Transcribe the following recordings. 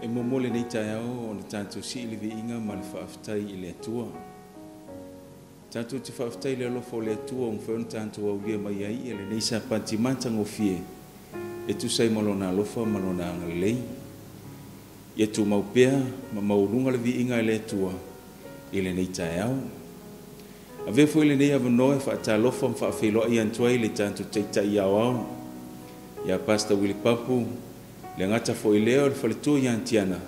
E muamua lenei taeao ona tatou sii le viiga ma le faafetai i le Atua. Tatou te faafetai i le alofa o le Atua ua mafai ona tatou aulia mai ai ia lenei Sapati matagofie e tusa ai ma Lona alofa ma Lona agalelei. Ia tumau pea ma maualuga le viiga i le Atua i lenei taeao. Avea foi lenei avanoa e faatalofa ma faafeiloai atu ai le tatou Taitai Aoao ia Pastor Willie Papu, le gata foi lea o le faletua ia Tiana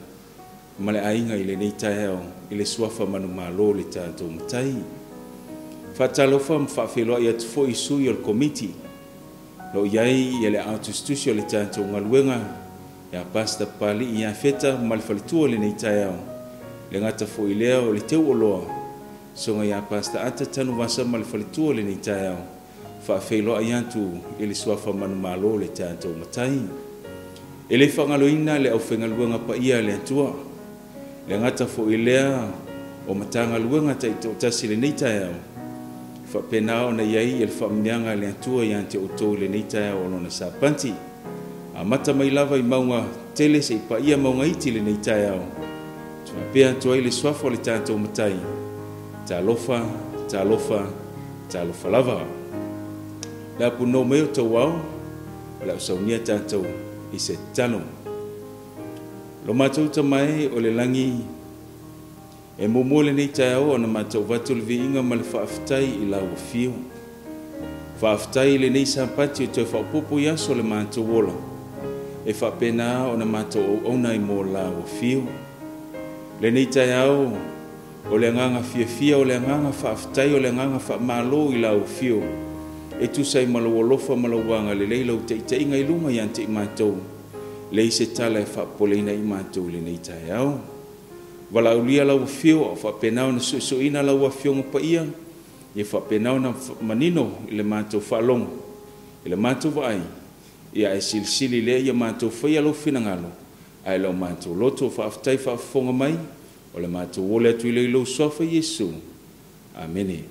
ma le aiga i lenei taeao i le suafa manumalo o le tatou Matai. Faatalofa ma faafeiloai atu foi i sui o le Komiti o lo o i ai ia le aao tusitusi o le tatou galuega ia Pastor Papali'i Iafeta ma le faletua i lenei taeao, le gata foi lea o le teuoloa soga ia Pastor Ata Tanuvasa ma le faletua i lenei taeao, faafeiloai atu i le suafa manumalo o le tatou Matai. E le faagaloina le aufaigaluega paia a le Atua, le gata foi lea o Matagaluega taitoatasi i lenei taeao, faapena ona i ai le faamanuiaga a le Atua ia te outou i lenei taeao o lona Sapati. Amata mai lava i mauga tele seia paia mauga iti i lenei taeao, faapea atu ai le suafa o le tatou Matai, talofa, talofa, talofa lava. Le apunou mai o tauao, o le a saunia tatou i se tatalo. Lo matou Tama e o le lagi, e muamua lenei taeao ona matou avatu le viiga ma le faafetai i lau afio. Faafetai i lenei Sapati o toe faaopoopo i aso o le matou ola, e faapena ona matou auauna ai mo lau afio. Lenei taeao, o le agaga fiafia, o le agaga faafetai, o le agaga faamalo i lau afio, e tusa ai ma lou alofa ma lou agalelei, lau taitaiga i luga ia te i matou, leai se tala e faapopoleina i matou i lenei taeao. Valaaulia lau afio o faapena ona suesueina lau afioga paia, ia faapena ona manino i le matou faalogo, i le matou vaai, ia ae silisili lea ia matou faia lou finagalo, ae le o matou loto. Faafetai faafofoga mai, o le matou ole atu i lou suafa Iesu. Amene.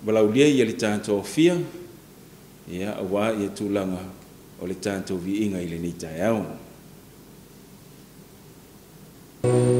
Valaaulia ia le tatou afia, ia aua ia tulaga o le tatou viiga i lenei taeao. Ia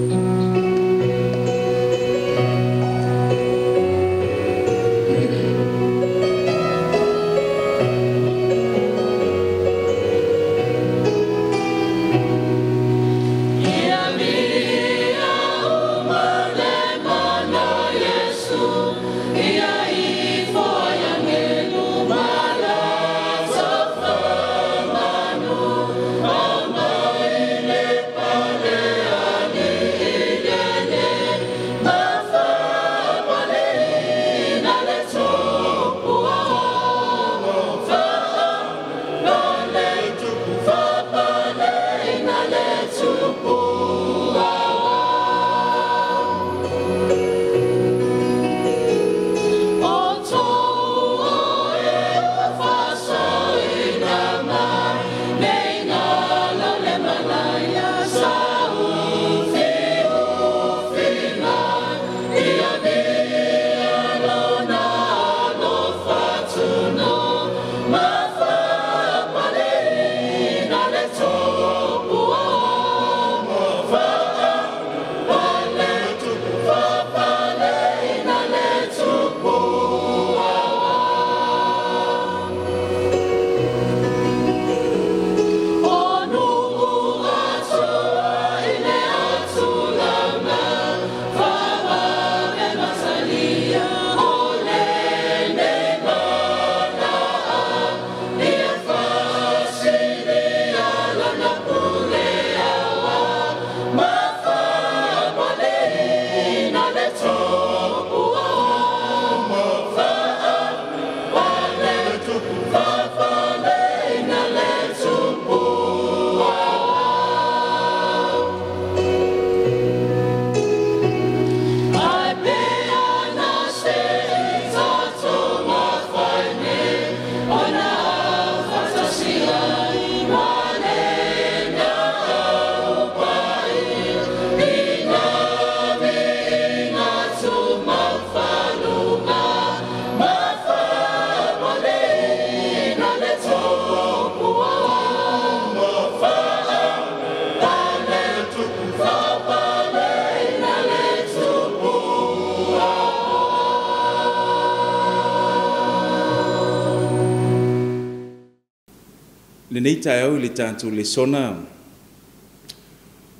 Lenei taeao i le tatou lesona,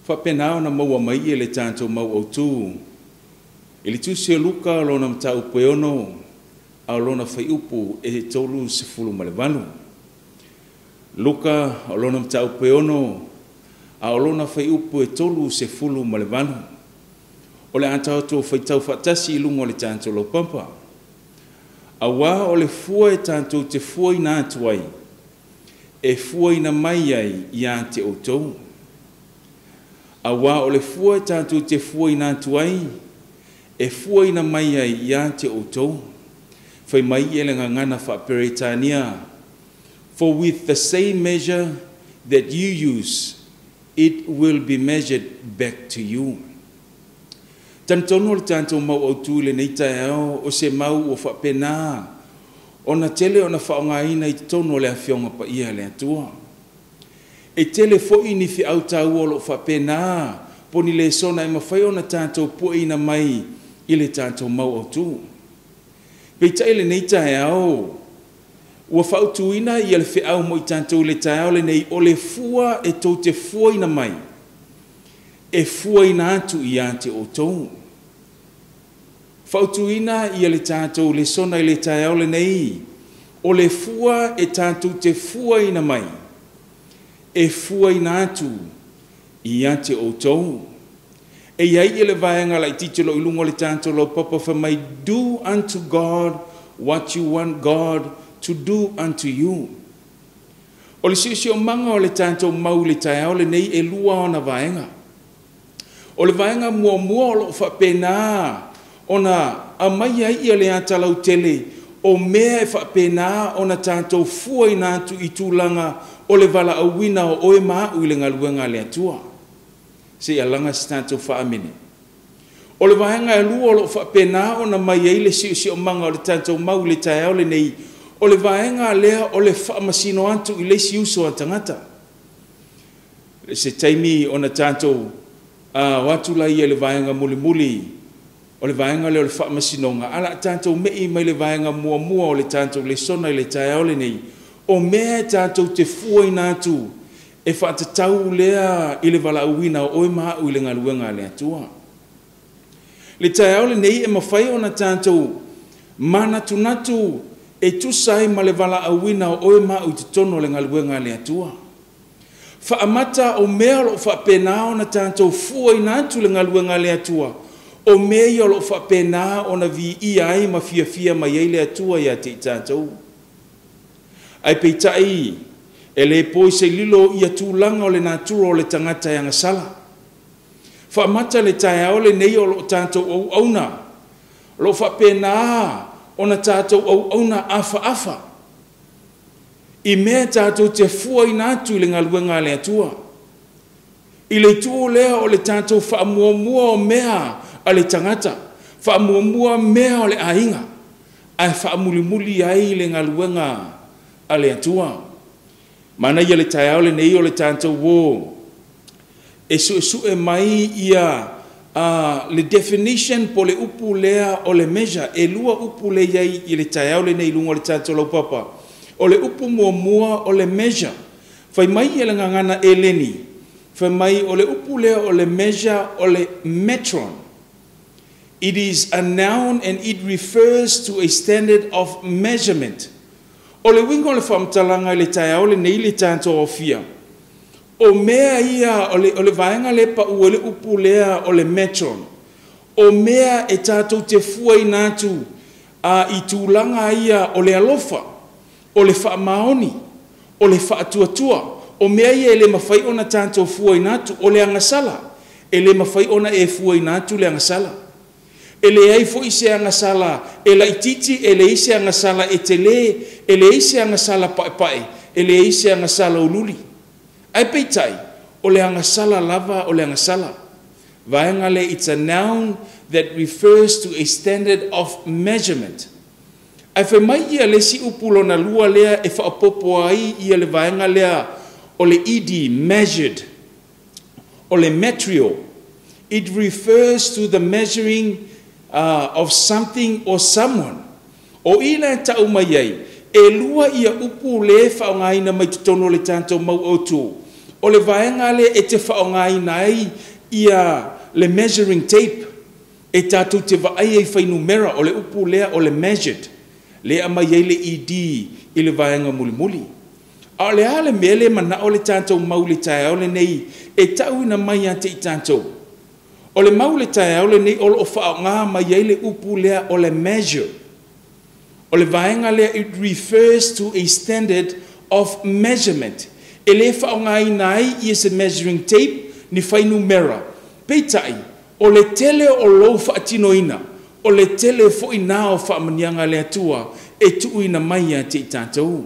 faapena ona maua mai e le tatou mau autū i le Tusi a Luka lona mataupu e 6 a o lona fuaiupu e 38. Luka o lona mataupu e 6 a o lona fuaiupu e 38. O le a tatou faitau faatasi i luga o le tatou laupapa. Auā o le fua e tatou te fuaina atu ai, e fuaina mai ai ia te outou. Auā o le fua e tatou te fuaina atu ai, e fuaina mai ai ia te outou. Fai mai ia le gagana faa-Peretania, "For with the same measure that you use, it will be measured back to you." Talitonu o le tatou mau autū i lenei taeao o se mau ua faapena ona tele ona faaaogaina i totonu o le Afioga Paia a le Atua. E tele foi ni feau taua o lo o faapena po ni lesona e mafai ona tatou pueina mai i le tatou mau autū. Peitai lenei taeao ua fautuina ia le feau mo i tatou i le taeao lenei, o le fua e tou te fuaina mai, e fuaina atu ia te outou. Fautuina ia le tatou lesona i le taeao lenei, o le fua e tatou te fuaina mai, e fuaina atu ia te outou. E i ai le vaega laitiiti o lo o i luga o le tatou laupapa fai mai, "Do unto God what you want God to do unto you." O le siosiomaga o le tatou mau i le taeao lenei e lua ona vaega. O le vaega muamua o lo o faapena ona aumai ai ia le ata lautele o mea e faapena ona tatou fuaina atu i tulaga o le valaauina o oe ma au i le galuega a le Atua. Se i alaga se tatou faamene. O le vaega e lua o lo o faapena ona mai ai le siosiomaga o le tatou mau i le taeao lenei, o le vaega lea o le faamasino atu i le isi uso a tagata. Se taimi ona tatou o atu laia i le vaega mulimuli o le vaega lea o le faamasinoga, ae o le a tatou me'i mai le vaega muamua o le tatou lesona i le taeao lenei, o mea e tatou te fuaina atu e faatatau lea i le valaauina o oe ma au i le galuega a le Atua. Le taeao lenei e mafai ona tatou manatunatu e tusa ai ma le valaauina o oe ma au i totonu o le galuega a le Atua. Faamata o mea o lo o faapena ona tatou fuaina atu le galuega a le Atua, o mea ia o lo o faapena ona viia ai ma fiafia mai ai le Atua ia te i tatou. Ae peitai, e le po i se lilo ia tulaga o le natura o le tagata e agasala. Faamata le taeao lenei o lo o tatou auauna, o lo o faapena ona tatou auauna afaafa i mea tatou te fuaina atu i le galuega a le Atua. I le itu lea o le tatou faamuamua o mea a le tagata, faamuamua mea o le aiga, ae faamulimuli ai le galuega a le Atua. Manaia le taeao lenei o le tatou o e suesue mai ia le definition po le upu lea o le measure. E lua upu le i ai i le taeao lenei i luga o le tatou laupapa. O le upu muamua o le measure. Fai mai ia le gagana Eleni, fai mai o le upu lea o le measure o le metron. It is a noun and it refers to a standard of measurement. O le uiga o le faamatalaga i le taeao lenei le tatou aofia, o mea ia o le vaega lea pau ai le upu lea o le metron, o mea e tatou te fuaina atu i tulaga ia o le alofa, o le faamaoni, o le faatuatua, o mea ia e le mafai ona tatou fuaina atu, o le agasala, e le mafai ona e fuaina atu le agasala. E leai foi se agasala e laitiiti, e leai se agasala e tele, e leai se agasala paepae, e leai se agasala uliuli. Ae peitai, o le agasala lava o le agasala. Vaega lea, it's a noun that refers to a standard of measurement. Ae fai mai ia le isi upu lona lua lea e faaopoopo ai ia le vaega lea o le ed, measured, o le metrio. It refers to the measuring of something or someone. O i la e tau mai ai, E lua ia upu lē faaaogaina mai totonu o le tatou mau autū. O le vaega lea e te faaaogaina ai ia le measuring tape e tatou te vaai ai fuainumera, o le upu lea o le measured, lea e aumai ai le ed i le vaega mulimuli. A o le a le mea lea manao le tatou mau i le taeao lenei e tauina mai ia te i tatou? O le mau i le taeao lenei o lo o faaaoga mai ai le upu lea o le measure. O le vaega lea, it refers to a standard of measurement. E lē faaaogaina ai ia se measuring tape ni fuainumera, peitai o le tele o lou faatinoina, o le tele foi na o faamanuiaga a le Atua e tuuina mai ia te i tatou.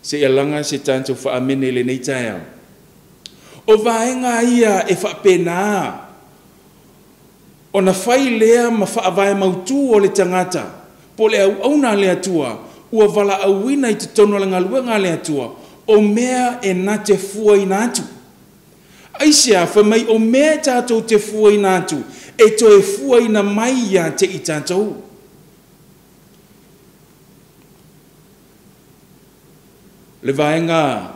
Seia laga se tatou faaamene i lenei taeao. O vaega ia e faapena ona fai lea ma faavae mautū o le tagata po o le auauna a le Atua ua valaauina i totonu o le galuega a le Atua, o mea e na te fuaina atu. Aisea? Fai mai o mea e tatou te fuaina atu e toe fuaina mai ia te i tatou. Le vaega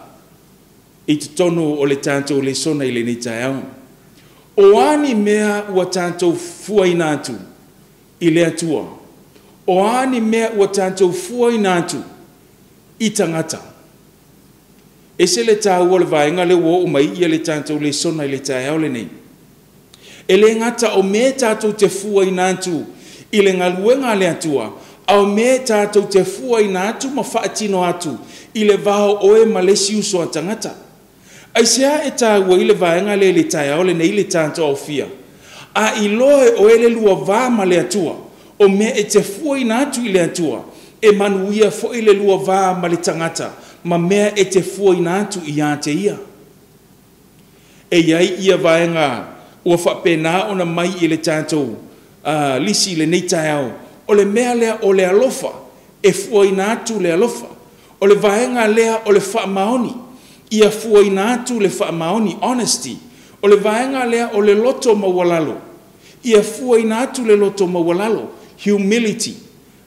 i totonu o le tatou lesona i lenei taeao. O a ni mea ua tatou fuaina atu i le Atua? O a ni mea ua tatou fuaina atu i tagata? Ese le taua o le vaega lea ua oo mai ia le tatou lesona i le taeao lenei. E lē gata o mea tatou te fuaina atu i le galuega a le Atua, a o mea tatou te fuaina atu ma faatino atu i le va o oe ma le isi uso a tagata. Aisea e taua ai le vaega lea i le taeao lenei le tatou aofia? A iloa e oe le lua va ma le Atua, o mea e te fuaina atu i le Atua, e manuia foi le lua va ma le tagata ma mea e te fuaina atu iā te ia. E i ai ia vaega ua faapena ona mai i le tatou lisi i lenei taeao. O le mea lea o le alofa, e fuaina atu le alofa. O le vaega lea o le faamaoni, ia fuaina atu le faamaoni, honesty. O le vaega lea o le loto maualalo, ia fuaina atu le loto maualalo, humility.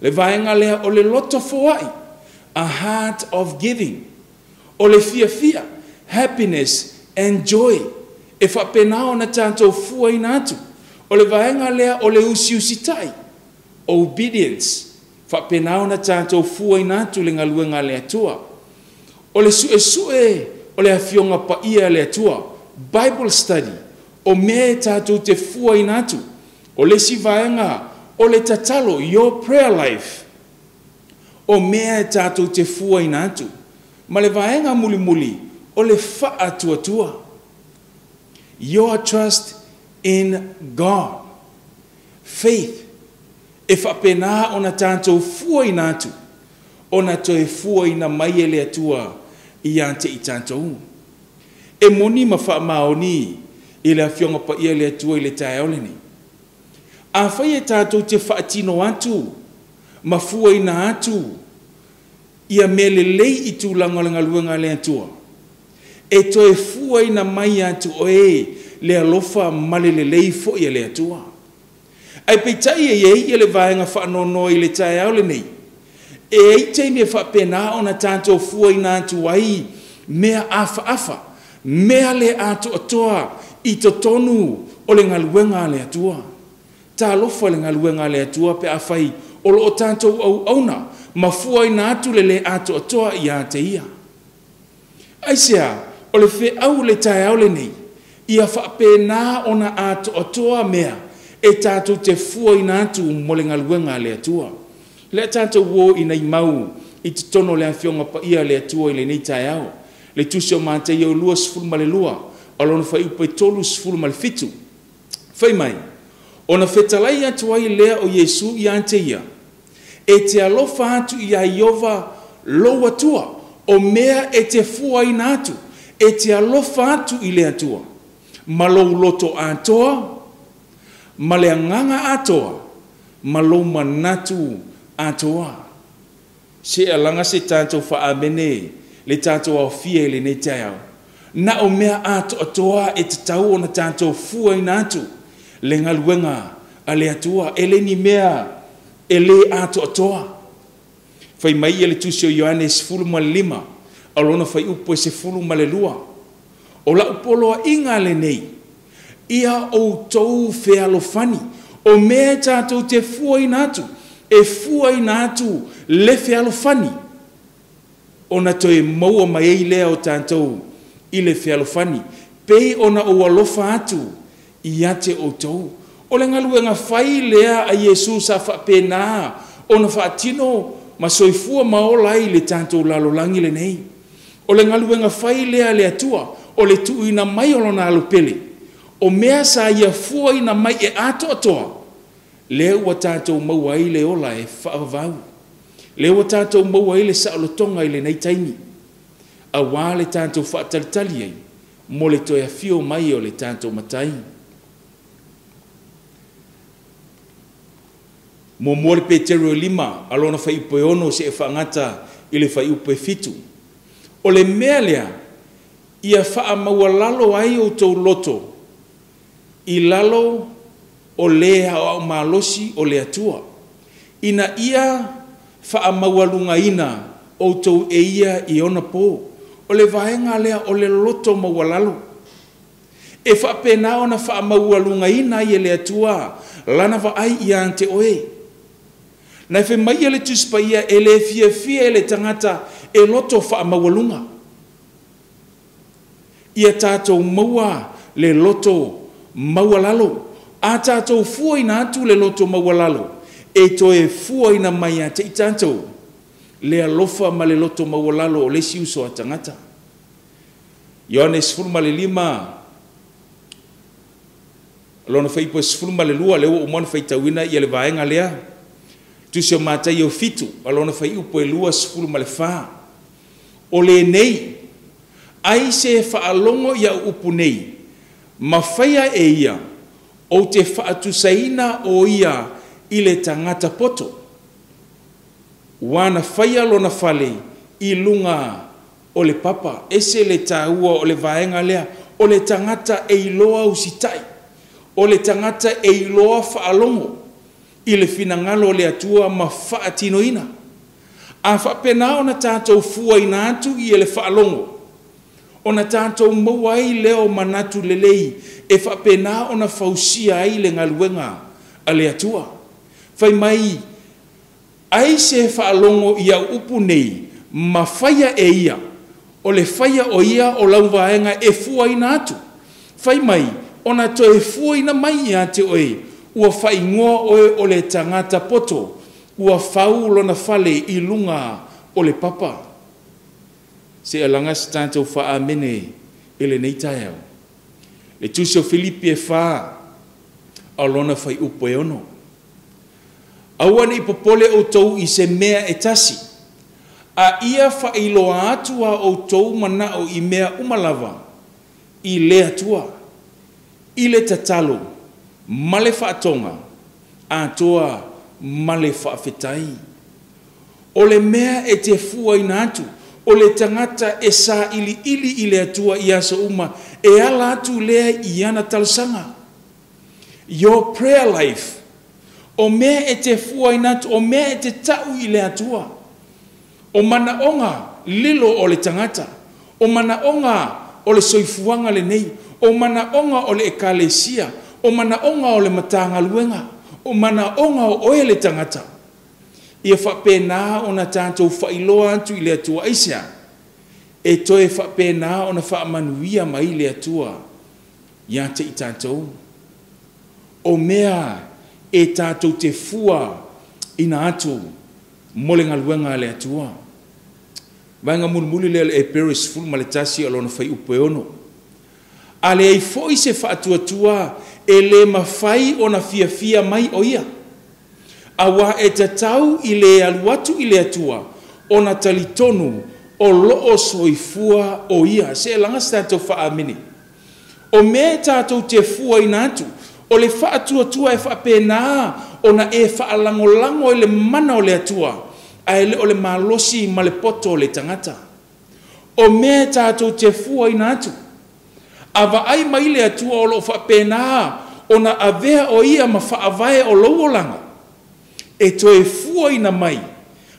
Le vaega lea o le loto foai, a heart of giving. O le fiafia, happiness and joy, e faapena ona tatou fuaina atu. O le vaega lea o le usiusitai, obedience, faapena ona tatou fuaina atu le galuega a le Atua. O le suesue o le Afioga Paia a le Atua, Bible study, o mea e tatou te fuaina atu. O le isi vaega o le tatalo, your prayer life, o mea e tatou te fuaina atu. Ma le vaega mulimuli o le faatuatua, your trust in God, faith, e faapena ona tatou fuaina atu ona toe fuaina mai e le Atua ia te i tatou. E moni ma faamaoni i le Afioga Paia le Atua i le taeao lenei. Afai e tatou te faatino atu ma fuaina atu ia mea lelei i tulaga o le galuega a le Atua, e toe fuaina mai atu oe le alofa ma le lelei foi a le Atua. Ae peitai e i ai ia le vaega faanoanoa i le taeao lenei. E ai taimi e faapena ona tatou fuaina atu ai mea afaafa, mea le atoatoa i totonu o le galuega a le Atua. Talofa le galuega a le Atua pe afai o lo o tatou auauna ma fuaina atu le lē atoatoa iā te ia. Aisea? O le feau o le taeao lenei, ia faapena ona atoatoa mea e tatou te fuaina atu mo le galuega a le Atua. Lea tatou o ina i mau i totonu o le Afioga Paia a le Atua i lenei taeao. Le tusi o Mataio 22, o lona fuaiupu e 37. Fai mai, ona fetalai atu ai lea o Iesu iā te ia, e te alofa atu iā Ieova lou Atua, o mea e te fuaina atu, e te alofa atu i le Atua, ma lou loto atoa, ma le agaga atoa, ma lou manatu atoa. Se alaga se tatou faaamene le tatou aofia i lenei taeao. Na o mea atoatoa e tatau ona tatou fuaina atu le galuega a le Atua, e le ni mea e lē atoatoa. Fai mai ia le Tusi o Ioane 15, o lona fuaiupu e 12. O lau poloaiga lenei, ia outou fealofani. O mea tatou te fuaina atu, e fuaina atu le fealofani, ona toe maua mai ai lea o tatou i le fealofani. Pei ona ou alofa atu ia te outou. O le galuega fai lea a Iesu sa faapena ona faatino ma soifua ma ola ai le tatou lalolagi lenei. O le galuega fai lea a le Atua, o le tuuina mai o lona alopele, o mea sa ia fuaina mai e atoatoa, lea ua tatou maua ai le ola e faavavau. Lea ua tatou maua ai le saolotoga i lenei taimi, auā le tatou faatalitali ai mo le toe afio mai o le tatou Matai. Muamua le Petero e 5, a lona fuaiupu e 6 seia faagata i le fuaiupu e 7. O le mea lea, ia faamaualalo ai outou loto i lalo o le aoao malosi o le Atua, ina ia faamaualugaina outou e ia i ona po. O le vaega lea o le loto maualalo. E faapena ona faamaualugaina ai e le Atua lana vaai ia te oe. Na fai mai ia le Tusi Paia e le fiafia e le tagata e loto faamaualuga. Ia tatou maua le loto maualalo. A tatou fuaina atu le loto maualalo, e toe fuaina mai ia te i tatou le alofa ma le loto maualalo o le isi uso a tagata. Ioane 15, lona fuaiupu e 12, lea ua uma ona faitauina ia le vaega lea. Tusi o Mataio 7, lona fuaiupu e 24. O lenei, ai se faalogo ia upu nei, ma faia e ia, ou te faatusaina o ia i le tagata poto. Ua na faia lona fale i luga o le papa. Ese le tāua o le vaega lea. O le tagata e iloa usitai. O le tagata e iloa faalogo i le finagalo o le Atua ma faatinoina. A faapena ona tatou fuaina atu i le faalogo, ona tatou maua ai lea o manatu lelei e faapena ona fausia ai le galuega a le Atua. Fai mai, ai se faalogo i au upu nei, ma faia e ia, o le faia o ia o lau vaega e fuaina atu. Fai mai, ona toe fuaina mai ia te oe, ua faaigoa oe o le tagata poto, ua fau lona fale i luga o le papa. Se alaga se tatou faamene i lenei taeao. Le Tusi o Filipi e 4, a lona fuaiupu e 6. Aua ne i popole outou i se mea e tasi, a ia faailoa atu a outou manao i mea uma lava, i le Atua, i le tatalo, ma le faatoga, atoa ma le faafetai. O le mea e te fuaina atu, o le tagata e sailiili i le Atua i aso uma, e ala atu lea i ana talosaga. Your prayer life, o mea e te fuaina atu, o mea e te tau i le Atua, o manaoga lilo o le tagata, o manaoga o le soifuaga lenei, o manaoga o le ekalesia, o manaoga o le matagaluega, o manaoga o oe le tagata. Ia faapena ona tatou faailoa atu i le Atua aisea, e toe faapena ona faamanuia mai le Atua ia te i tatou. O mea e tatou te fua ina atu mo le galuega a le Atua. Vaega mulimuli lea o le Hebero 11 o lona fuaiupu e 6. A leai foi se faatuatua e le mafai ona fiafia mai o ia, auā e tatau i le alu atu i le Atua ona talitonu o loo soifua o ia. Se laga se tatou faamene. O mea e tatou te fuaina atu, o le faatuatua e faapena ona e faalagolago i le mana o le Atua, ae le o le malosi ma le poto o le tagata. O mea e tatou te fuaina atu, a vaai mai le Atua o loo faapena ona avea o ia ma faavae o lou olaga, e toe fuaina mai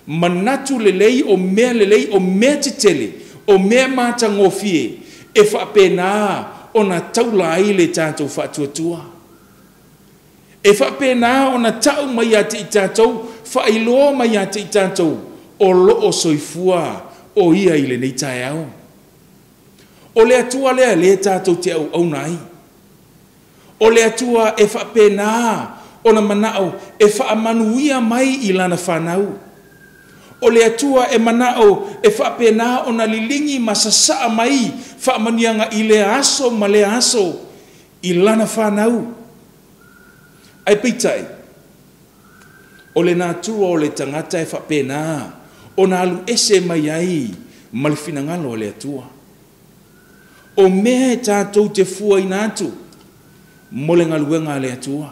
Manatu lelei o mea lelei o mea tetele o mea matagofie e faapena ona taula ai le tatou faatuatua. E faapena ona ta'u mai ia te i tatou, faailoa mai ia te i tatou o loo soifua o ia i lenei taeao. O le Atua lea lea tatou te auauna ai. O le Atua e faapena ona manao e faamanuia mai i lana fanau. O le Atua e manao e faapena ona liligi ma sasaa mai faamanuiaga i lea aso ma lea aso i lana fanau. Ae peitai, o le natura o le tagata e faapena ona alu ese mai ai ma le finagalo o le Atua. O mea e tatou te fuaina atu mo le galuega a le Atua.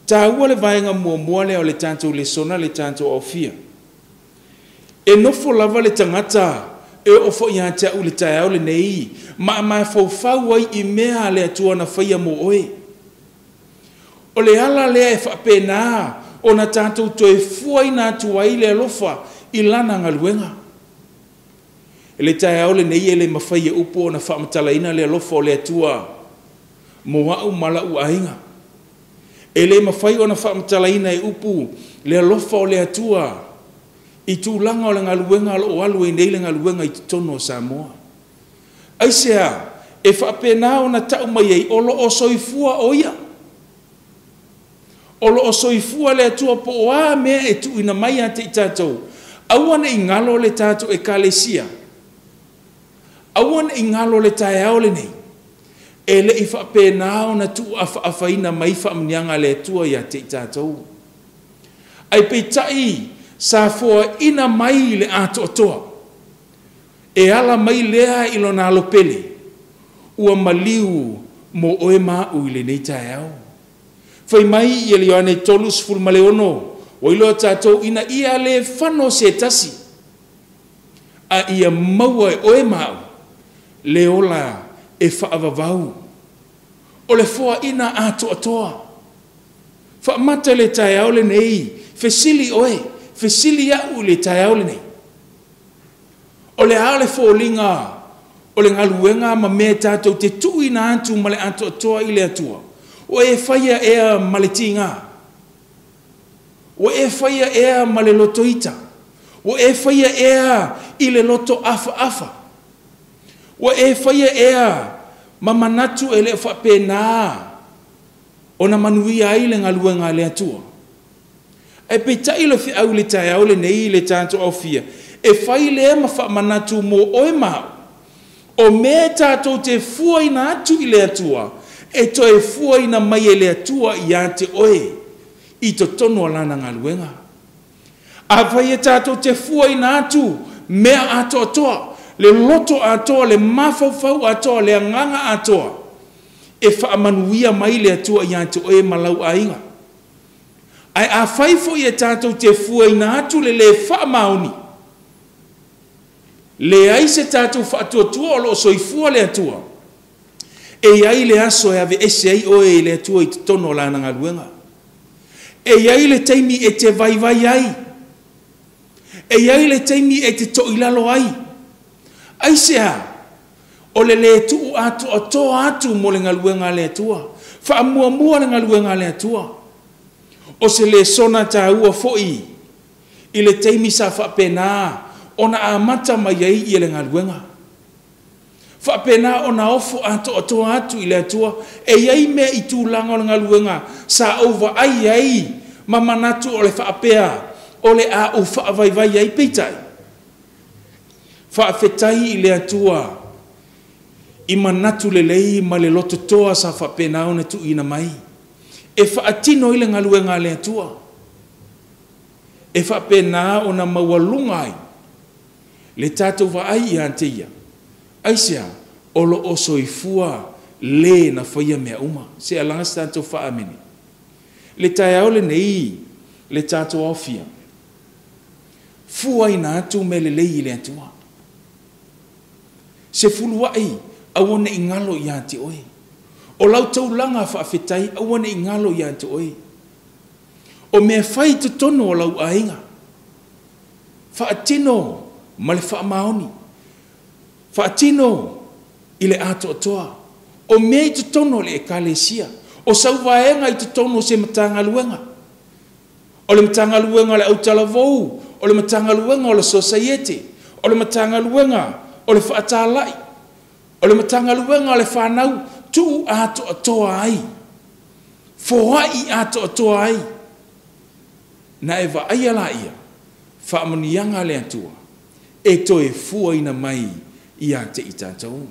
Taua le vaega muamua lea o le tatou lesona le tatou aofia. E nofo lava le tagata e oo foi ia te au i le taeao lenei ma mafaufau ai i mea a le Atua na faia mo oe. O le ala lea e faapena ona tatou toe fuaina atu ai le alofa i lana galuega. I le taeao lenei e le mafai e upu ona faamatalaina le alofa o le Atua mo au ma la'u aiga. E le mafai ona faamatalaina e upu le alofa o le Atua i tulaga o le galuega o loo alu ai nei le galuega i totonu o Samoa. Aisea e faapena ona ta'u mai ai o loo soifua o ia. O loo soifua le Atua po o a mea e tuuina mai ia te i tatou. Aua ne i galo le tatou ekalesia. Aua ne i galo le taeao lenei. E le i faapena ona tuuafaafaina mai faamanuiaga a le Atua ia te i tatou. Ae peitai sa foaina mai le atoatoa. E ala mai lea i lona alopele ua maliu mo oe ma a'u i lenei taeao. Fai mai ia le Ioane 36 ua iloa tatou ina ia le fano se tasi a ia maua e oe ma a'u le ola e faavavau. O le foaina atoatoa. Faamata le taeao lenei, fesili oe, fesili a'u i le taeao lenei. O le a le foliga o le galuega ma mea tatou te tuuina atu ma le atoatoa i le Atua. Ua e faia ea ma le tiga. Ua e faia ea ma le lotoita. Ua e faia ea i le loto afaafa. Ua e faia ea ma manatu e le faapena ona manuia ai le galuega a le Atua. Ae peitai le feau i le taeao lenei i le tatou aofia, e fai lea ma faamanatu mo oe ma a'u. O mea tatou te fuaina atu i le Atua, e toe fuaina mai e le Atua ia te oe i totonu o lana galuega. Afai e tatou te fuaina atu mea atoatoa, le loto atoa, le mafaufau atoa, le agaga atoa, e faamanuia mai le Atua ia te oe ma lau aiga. Ae afai foi e tatou te fuaina atu le lē faamaoni, leai se tatou faatuatua o loo soifua le Atua, e i ai le aso e aveese ai oe i le Atua i totonu o lana galuega. E i ai le taimi e te vaivai ai. E i ai le taimi e te to'ilalo ai. Aisea? O le lē tuu atoatoa atu mo le galuega a le Atua. Faamuamua le galuega a le Atua. O se lesona taua foi i le taimi sa faapena ona amata mai ai ia le galuega. Faapena ona ofo atoatoa atu i le Atua. E i ai mea i tulaga o le galuega sa ou vaai ai ma manatu o le faapea o le a ou faavaivai ai. Peitai, faafetai i le Atua i manatu lelei ma le lototoa sa faapena ona tuuina mai e faatino ai le galuega a le Atua. E faapena ona maualuga ai le tatou vaai ia te ia. Aisea? O loo soifua le na faia mea uma. Se alaga se tatou faamene. Le taeao lenei le tatou aofia, fuaina atu mea lelei i le Atua. Se fuluai aua ne i galo ia te oe. O lau taulaga faafetai aua ne i galo ia te oe. O mea fai i totonu o lau aiga. Faatino ma le faamaoni. Faatino i le atoatoa. O mea i totonu o le ekalesia. O sau vaega i totonu o se Matagaluega. O le Matagaluega o le Autalavou, o le Matagaluega o le Sosaiete, o le Matagaluega o le Faatalai, o le Matagaluega o le Fanau, tuu atoatoa ai, foai atoatoa ai. Na e vaaia laia, faamanuiaga a le Atua, e toe fuaina mai ia te i tatou.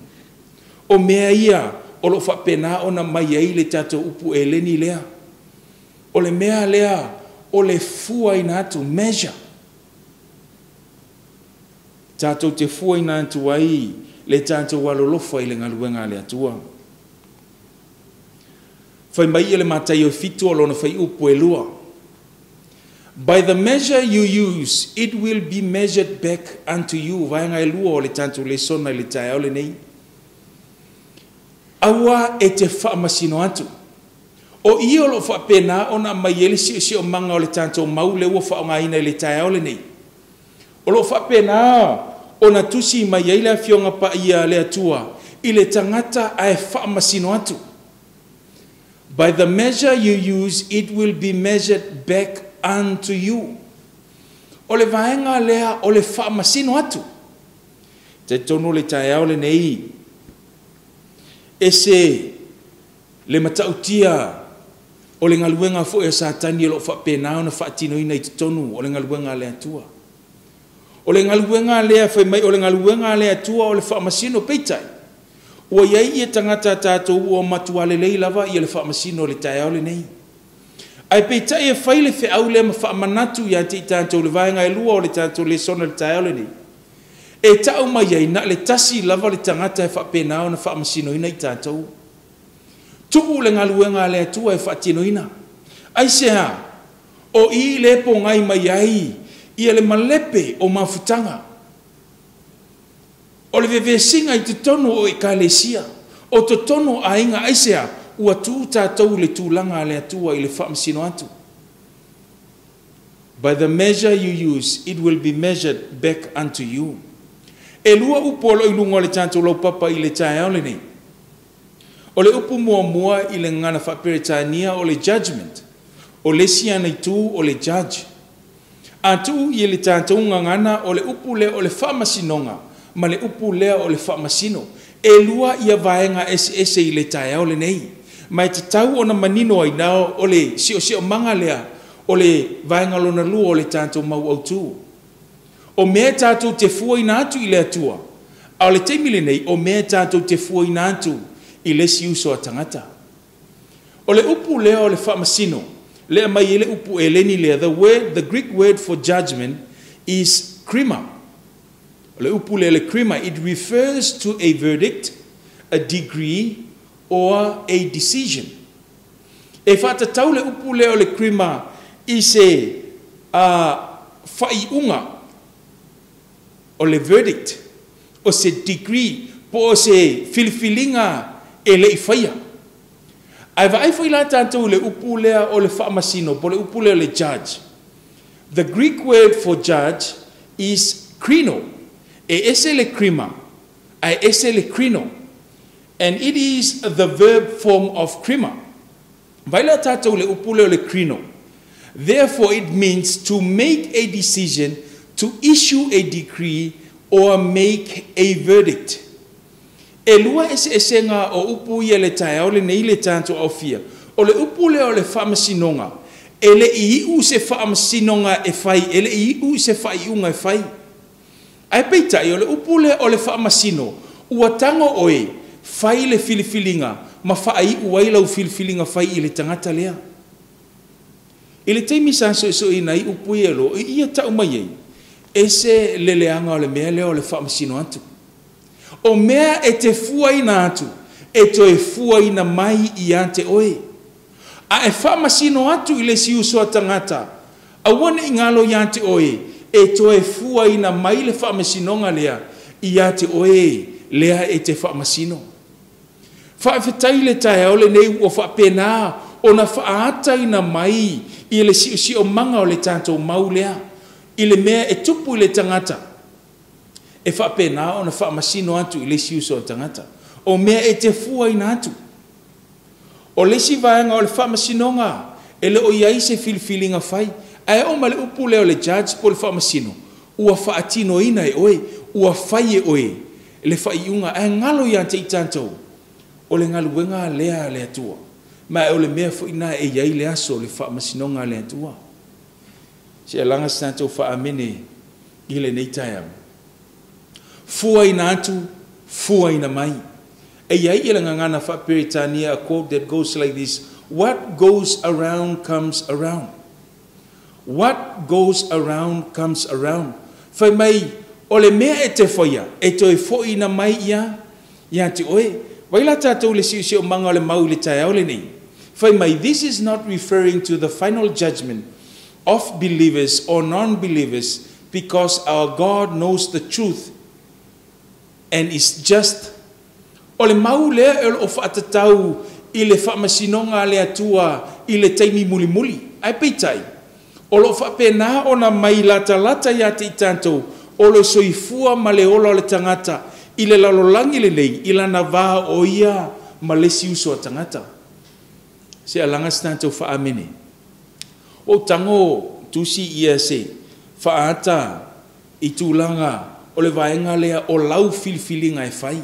O mea ia o lo o faapena ona mai ai le tatou upu eleni lea. O le mea lea o le fuaina atu, measure. Tatou te fuaina atu ai le tatou alolofa i le galuega a le Atua. Fai mai ia le Mataio 7 o lona fuaiupu e 2. By the measure you use, it will be measured back unto you. Vaega e 2 o le tatou lesona i le taeao lenei. Aua e te faamasino atu. O ia o lo o faapena ona aumai ai le siosiomaga o le tatou mau lea ua faaaogaina i le taeao lenei. O lo o faapena ona tusi mai ai le Afioga Paia a le Atua i le tagata ae faamasino atu. By the measure you use, it will be measured back unto you. O le vaega lea o le faamasino atu. Talitonu le taeao lenei, ese le matautia o le galuega foi a Satani o lo o faapena ona faatinoina i totonu o le galuega a le Atua. O le galuega lea fai mai o le galuega a le Atua o le faamasino, peitai ua i ai ia tagata tatou ua matua lelei lava ia le faamasino o le taeao lenei. Ae peitai e fai le feau lea ma faamanatu ia te i tatou le vaega e 2 o le tatou lesona o le taeao lenei. E tau mai ai na le tasi lava le tagata e faapena ona faamasinoina i tatou. Tuu le galuega a le Atua e faatinoina. Aisea, o i le pogai mai ai ia le malepe o mafutaga. O le vevesiga i totonu o ekalesia, o totonu o aiga, aisea, ua tuu tatou le tulaga a le Atua i le faamasino atu. By the measure you use, it will be measured back unto you. E 2 upu o lo o i luga o le tatou laupapa i le taeao lenei. O le upu muamua i le gagana faaperetania o le judgment. O le isi ana itu o le judge. A tuu i le tatou gagana o le upu lea o le faamasinoga ma le upu lea o le faamasino. E 2 ia vaega eseese i le taeao lenei. Ma e tatau ona manino ai na o le siosiomaga lea o le vaega lona 2 o le tatou mau autu. O mea tatou te fuaina atu i le Atua, a o le taimi lenei o mea tatou te fuaina atu i le isi uso a tagata. O le upu lea o le faamasino, lea mai ai le upu eleni lea, the word, the Greek word for judgment is krima. O le upu lea le krima, it refers to a verdict, a degree or a decision. E faatatau le upu lea o le krima i se faaiuga o le verdict, o se degree, po o se filifiliga e le i faia. Ae vaai foi la tatou le upu lea o le faamasino, po o le upu lea o le judge. The Greek word for judge is krino. E ese le krima, ae ese le krino. And it is the verb form of krima. Vai la tatou le upu lea o le krino. Therefore it means to make a decision, to issue a decree or make a verdict. E 2 eseesega o upu ia le taeao lenei le tatou aofia. O le upu lea o le faamasinoga, e le i iu se faamasinoga e fai, e le i iu se faaiuga e fai. Ae peitai o le upu lea o le faamasino, ua tago oe fai le filifiliga ma faaiu ai lau filifiliga fai i le tagata lea. I le taimi sa soesoeina ai upu ia lo, i ia tau mai ai, ese le leaga o le mea lea o le faamasino atu. O mea e te fuaina atu, e toe fuaina mai ia te oe. A e faamasino atu i le isi uso a tagata, aua ne i galo ia te oe, e toe fuaina mai le faamasinoga lea ia te oe lea e te faamasino. Faafetai le taeao lenei ua faapena ona faaataina mai i le siosiomaga o le tatou mau lea. I le mea e tupu i le tagata, e faapena ona faamasino atu i le isi uso a tagata. O mea e te fuaina atu. O le isi vaega o le faamasinoga, e le o i ai se filifiliga fai. Ae oo mai le upu lea o le judge po o le faamasino, ua faatinoina e oe, ua fai e oe le faaiuga, ae galo ia te i tatou, o le galuega lea a le Atua. Ma o le mea foi lena e i ai le aso o le faamasinoga a le Atua. Se i alaga se tatou faa-amene i lenei taeao. Fuaina atu, fuaina mai. E i ai le gagana faa-Peretania, a quote that goes like this: "What goes around comes around. What goes around comes around." Fai mai, o le mea e te faia, e toe fo'ina mai ia ia te oe. Vai la tatou le siosiomaga o le mau i le taeao lenei. Fai mai, this is not referring to the final judgment of believers or non-believers, because our God knows the truth and is just. O le mau lea e o loo faatatau i le faamasinoga a le Atua i le taimi mulimuli. Ae peitai, o loo faapena ona mai latalata ia te i tatou o le soifua ma le ola o le tagata i le lalolagi lenei i lana va o ia ma le isi uso a tagata. Se alaga se tatou faa-amene. O tago tusi ia se faaata i tulaga o le vaega lea o lau filifiliga e fai.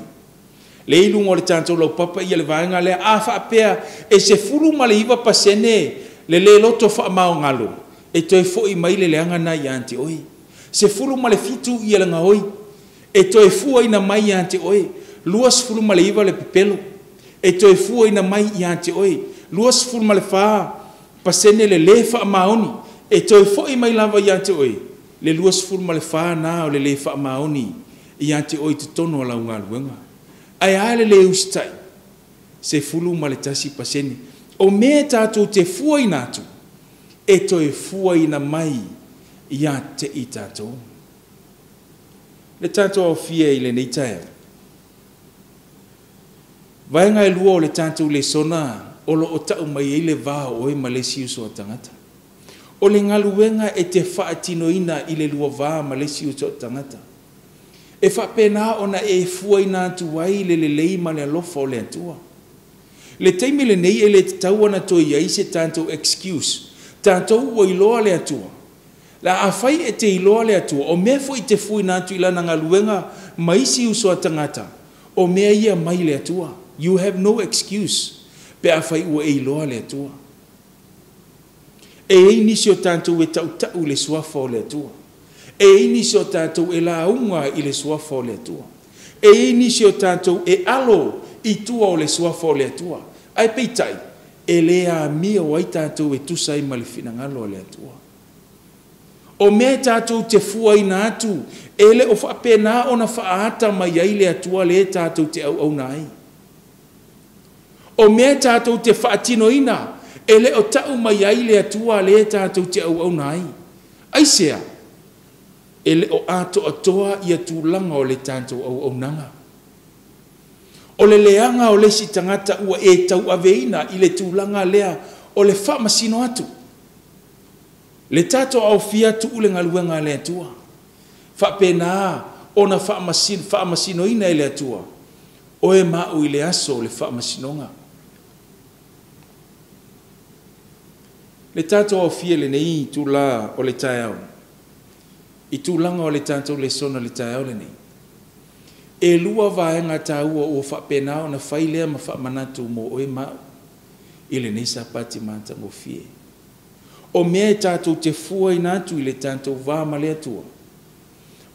Le i luga o le tatou laupapa ia le vaega lea, a faapea e 19% le lē loto faamaogalo, e toe fo'i mai le leaga na ia te oe. 17 ia le gaoi, e toe fuaina mai ia te oe. 29 le pepelo, e toe fuaina mai ia te oe. 24% le lē faamaoni, e toe fo'i mai lava ia te oe le 24 na o le lē faamaoni ia te oe i totonu o lau galuega. Ae a le lē usitai? 11%. O mea tatou te fuaina atu, e toe fuaina mai ia te i tatou. Le tatou aofia i lenei taeao. Vaega e lua o le tatou lesona o lo o tau mai ai le va o oe ma le isi uso a tagata. O le galuega e te faatinoina i le lua va ma le isi uso a tagata, e faapena ona e fuaina atu ai le lelei ma le alofa o le Atua. Le taimi lenei e le tatau ona toe i ai se tatou excuse. Tatou ua iloa le Atua. La afai e te iloa le Atua, o mea foi te fuaina atu i lana galuega ma isi uso a tagata, o mea ia mai le Atua. You have no excuse pe afai ua e iloa le Atua. E i ai nisi o tatou e tautau le suafa o le Atua. E i ai nisi o tatou e lauga i le suafa o le Atua. E i ai nisi o tatou e alo i tua o le suafa o le Atua. Ae peitai, e le amio ai tatou e tusa ai ma le finagalo o le Atua. O mea tatou te fuaina atu, e le o faapena ona faaata mai ai le Atua le tatou te auauna ai. O mea tatou te faatinoina, e le o tau mai ai le Atua le tatou te auauna ai. Aisea? E le o atoatoa ia tulaga o le tatou auaunaga. O le leaga o le isi tagata ua e tauaveina i le tulaga lea o le faamasino atu. Le tatou aofia tuu le galuega a le Atua. Faapena ona faamasinoina e le Atua oe ma au i le aso o le faamasinoga. Le tatou aofia lenei itulā o le taeao, i tulaga o le tatou lesona le taeao lenei. E lua vaega taua ua faapena ona fai lea ma faamanatu mo oe ma au i lenei Sapati matagofie. O mea e tatou te fuaina atu i le tatou va ma le Atua,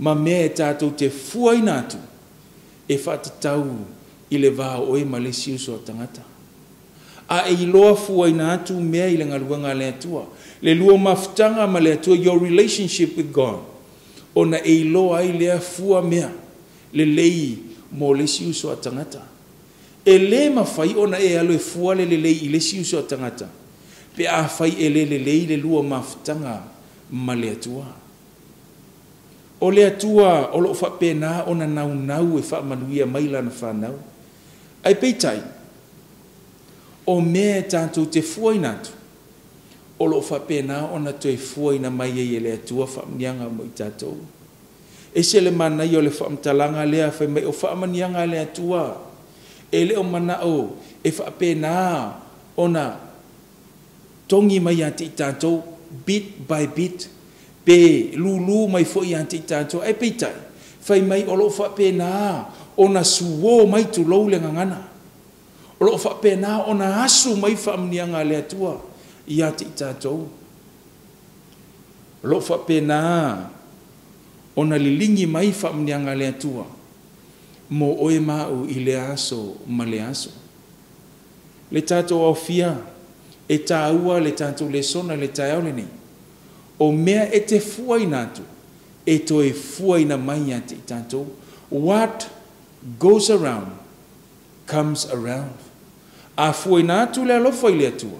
ma mea e tatou te fuaina atu e faatatau i le va o oe ma le isi uso a tagata. A e iloa fuaina atu mea i le galuega a le Atua, le lua mafutaga ma le Atua, your relationship with God, ona e iloa ai lea fua mea lelei mo le isi uso a tagata. E lē mafai ona e alu e fua le lelei i le isi uso a tagata pe afai e le lelei le lua mafutaga ma le Atua. O le Atua o loo faapena ona naunau e faamanuia mai lana fanau. Ae peitai, o mea e tatou te fuaina atu, O loo faapena ona toe fuaina mai ai e le Atua faamanuiaga mo i tatou. E ese le manaia o le faamatalaga lea fai mai o faamanuiaga a le Atua e le o manao e faapena ona togi mai ia te i tatou bit by bit, pe lulu mai foi ia te i tatou, ae peitai fai mai o loo faapena ona suo mai tulou le gagana. O loo faapena ona asu mai faamanuiaga a le Atua ia te i tatou. O loo faapena ona liligi mai faamanuiaga a le Atua mo oe ma au i lea aso ma lea aso. Le tatou aofia e tāua le tatou lesona i le taeao lenei. O mea e te fuaina atu, e toe fuaina mai ia te i tatou. What goes around comes around. A fuaina atu le alofa i le Atua,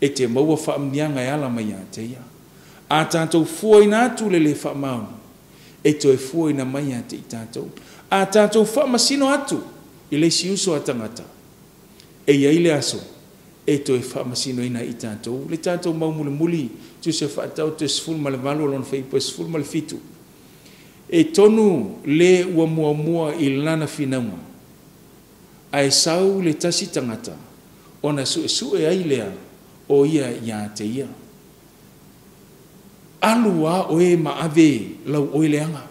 e te maua faamanuiaga e ala mai ia te ia. A tatou fuaina atu le le faamaoni, e toe fuaina mai ia te i tatou. A tatou faamasino atu i le isi uso a tagata, e i ai le aso e toe faamasinoina i tatou. Le tatou mau mulimuli, Tusi Faataoto 18 lona fuaiupu e 17. E tonu le ua muamua i lana finauga, ae sau le tasi tagata ona suesue ai lea o ia ia te ia. Alu a oe ma ave lau oe leaga.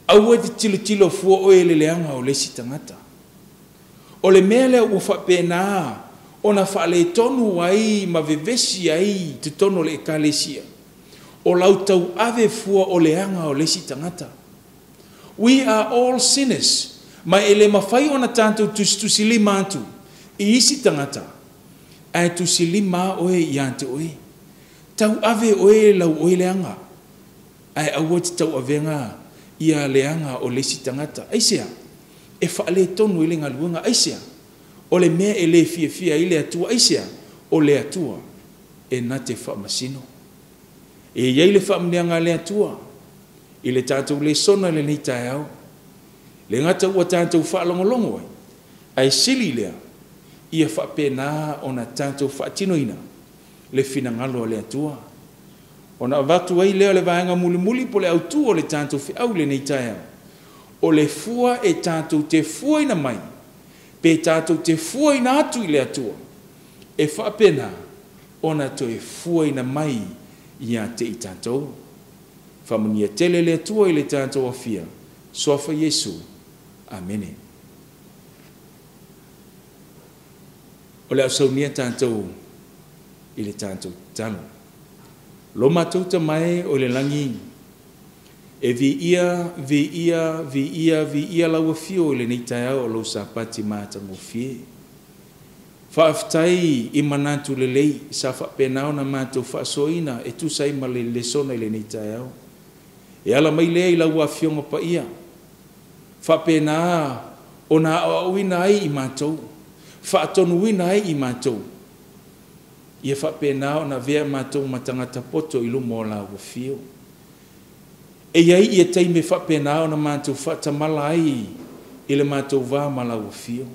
Aua e te tilotilo fua oe i le leaga o le isi tagata. O le mea lea ua faapena ona faaletonu ai ma vevesi ai i totonu o le Ekalesia, o lau tauave fua o leaga o le isi tagata. We are all sinners. Ma e le mafai ona tatou tusitusilima atu i isi tagata, ae tusilima oe ia te oe. Tauave oe lau oe leaga, ae aua te tauavega ia leaga o le isi tagata. Aisea? E faaletonu ai le galuega. Aisea? O le mea e le fiafia ai le Atua. Aisea? O le Atua e na te faamasino. E i ai le faamanuiaga a le Atua i le tatou lesona i lenei taeao. Le gata ua tatou faalogologo ai, ae sili lea ia faapena ona tatou faatinoina le finagalo o le Atua. Ona avatu ai lea o le vaega mulimuli po o le autu o le tatou feau i lenei taeao. O le fua e tatou te fuaina mai, pe tatou te fuaina atu i le Atua, e faapena ona toe fuaina mai ia te i tatou. Faamanuia tele le Atua i le tatou afia. Suafa Iesu. Amene. O le a saunia tatou i le tatou tatalo. Lo matou Tama e o i le lagi, e viia, viia, viia, viia lau afio i lenei taeao o lou Sapati matagofie. Faafetai i manatu lelei sa faapena ona matou faasoaina e tusa ai ma le lesona i lenei taeao. E ala mai lea i lau Afioga Paia, faapena ona aoaoina ai i matou, faatonuina ai i matou, ia faapena ona avea matou ma tagata poto i luma o lau afio. E i ai ia taimi e faapena ona matou faatamala ai i le matou va ma lau afio.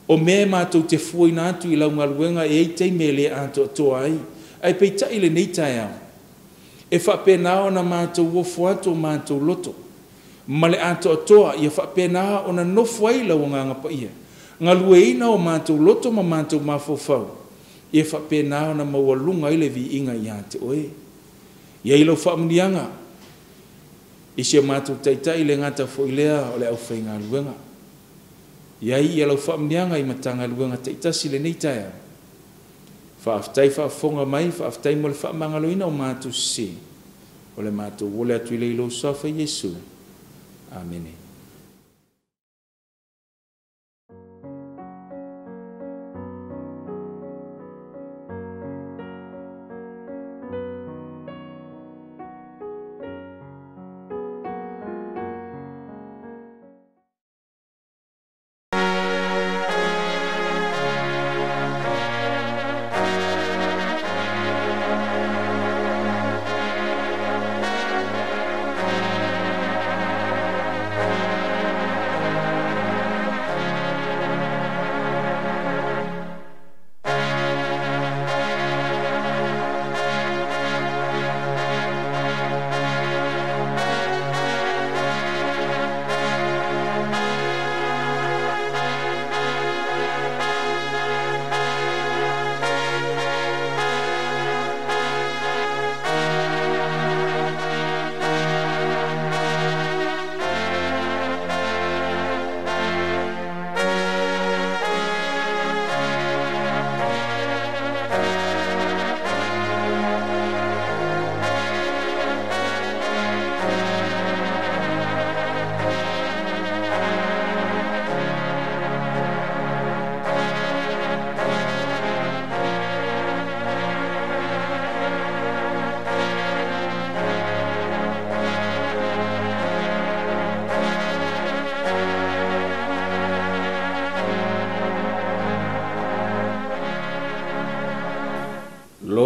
O mea e matou te fuaina atu i lau galuega e i ai taimi e le atoatoa ai, ae peitai lenei taeao, e faapena ona matou ofo atu o matou loto ma le atoatoa, ia faapena ona nofo ai lau Agaga Paia, galueina o matou loto ma matou mafaufau, ia faapena ona maualuga ai le viiga ia te oe. I ai lau faamanuiaga i si o matou Taitai le gata foi lea o le aufaigaluega. I ai ia lau faamanuiaga i Matagaluega taitasi lenei taeao. Faafetai faafofoga mai, faafetai mo le faamagaloina o matou sese. O le matou ole atu i le i lou suafa Iesu. Amene.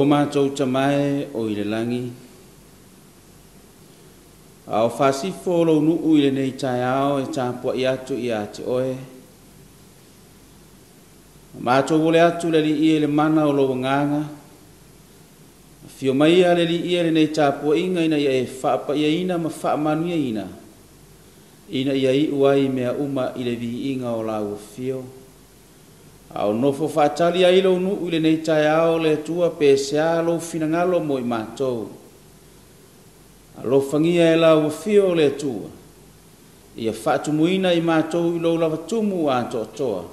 Lo matou Tama e o i le lagi, a o faasifo lou nuu i lenei taeao e tapuai atu ia te oe. Matou ole atu le Alii i le mana o lou agaga. Afio maia le Alii i lenei tapuaiga ina ia e faapaiaina ma faamanuiaina, ina ia iu ai mea uma i le viiga o lau afio. A o nofo faatali ai lou nuu i lenei taeao le Atua pe sea lou finagalo mo i matou. Alofagia e lau afio o le Atua, ia faatumuina i matou i lou lavatumu atoatoa,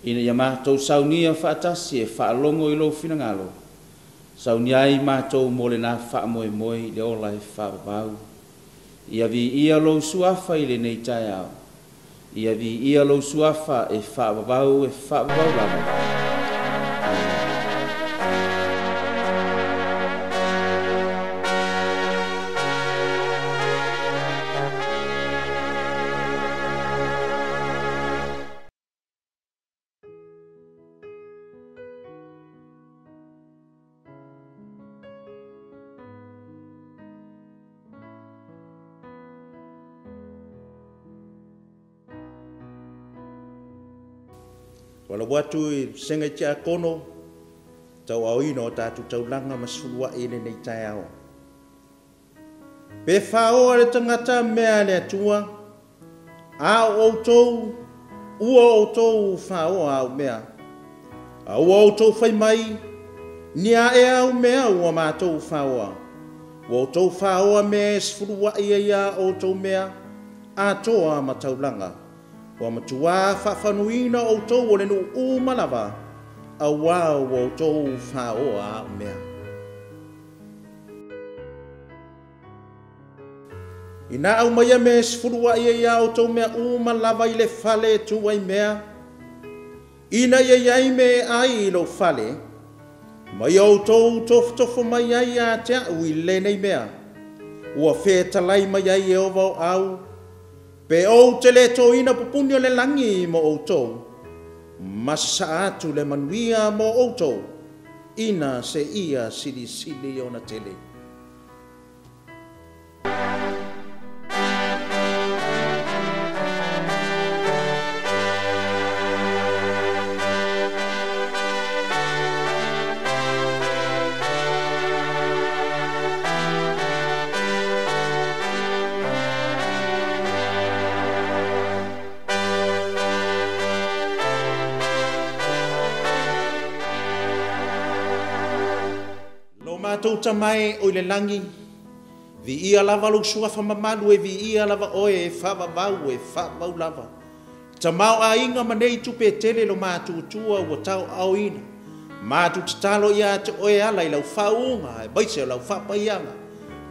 ina ia matou saunia faatasi e faalogo i lou finagalo, saunia ai matou mo lena faamoemoe i le ola e faavavau. Ia viia lou suafa i lenei taeao, ia viia lou suafa e faavavau e faavavau lava. Wala watu i senga i te akono, tau aoina o tātou taulanga ma sefuluai i lenei taeao. Pe whaoa le tangata mea le Atua, a o outou, ua outou whaoa au mea. A ua outou whai mai, ni a e au mea ua mātou whaoa. Ua outou whaoa mea e sefuluai ai a outou mea, atoa ma taulanga. Ua matua whawhanuina outou o le nuu uma lava, a ua ua outou whaoa au mea. Ina au mai me sefuluai ai a outou mea uma lava i le fale tu ai mea. Ina ia iai me ai i lou fale, mai outou tofotofo mai ai a te au i lenei mea. Ua fetalai mai ai e ova o au, pe ou te le toina pupuni o le langi mo outou, ma sa atu le manuia mo outou, ina se ia silisili ona tele. Lo mātou tamae o i le langi, vi ia lava lou suafa mamalu e vi ia lava oe e whaavavau e whaavau lava. Tamao a inga manei tupe tele lo mātuatua ua tau aoina. Mātu tatalo ia te oe ala i lau whaunga e maise o lau whapaianga.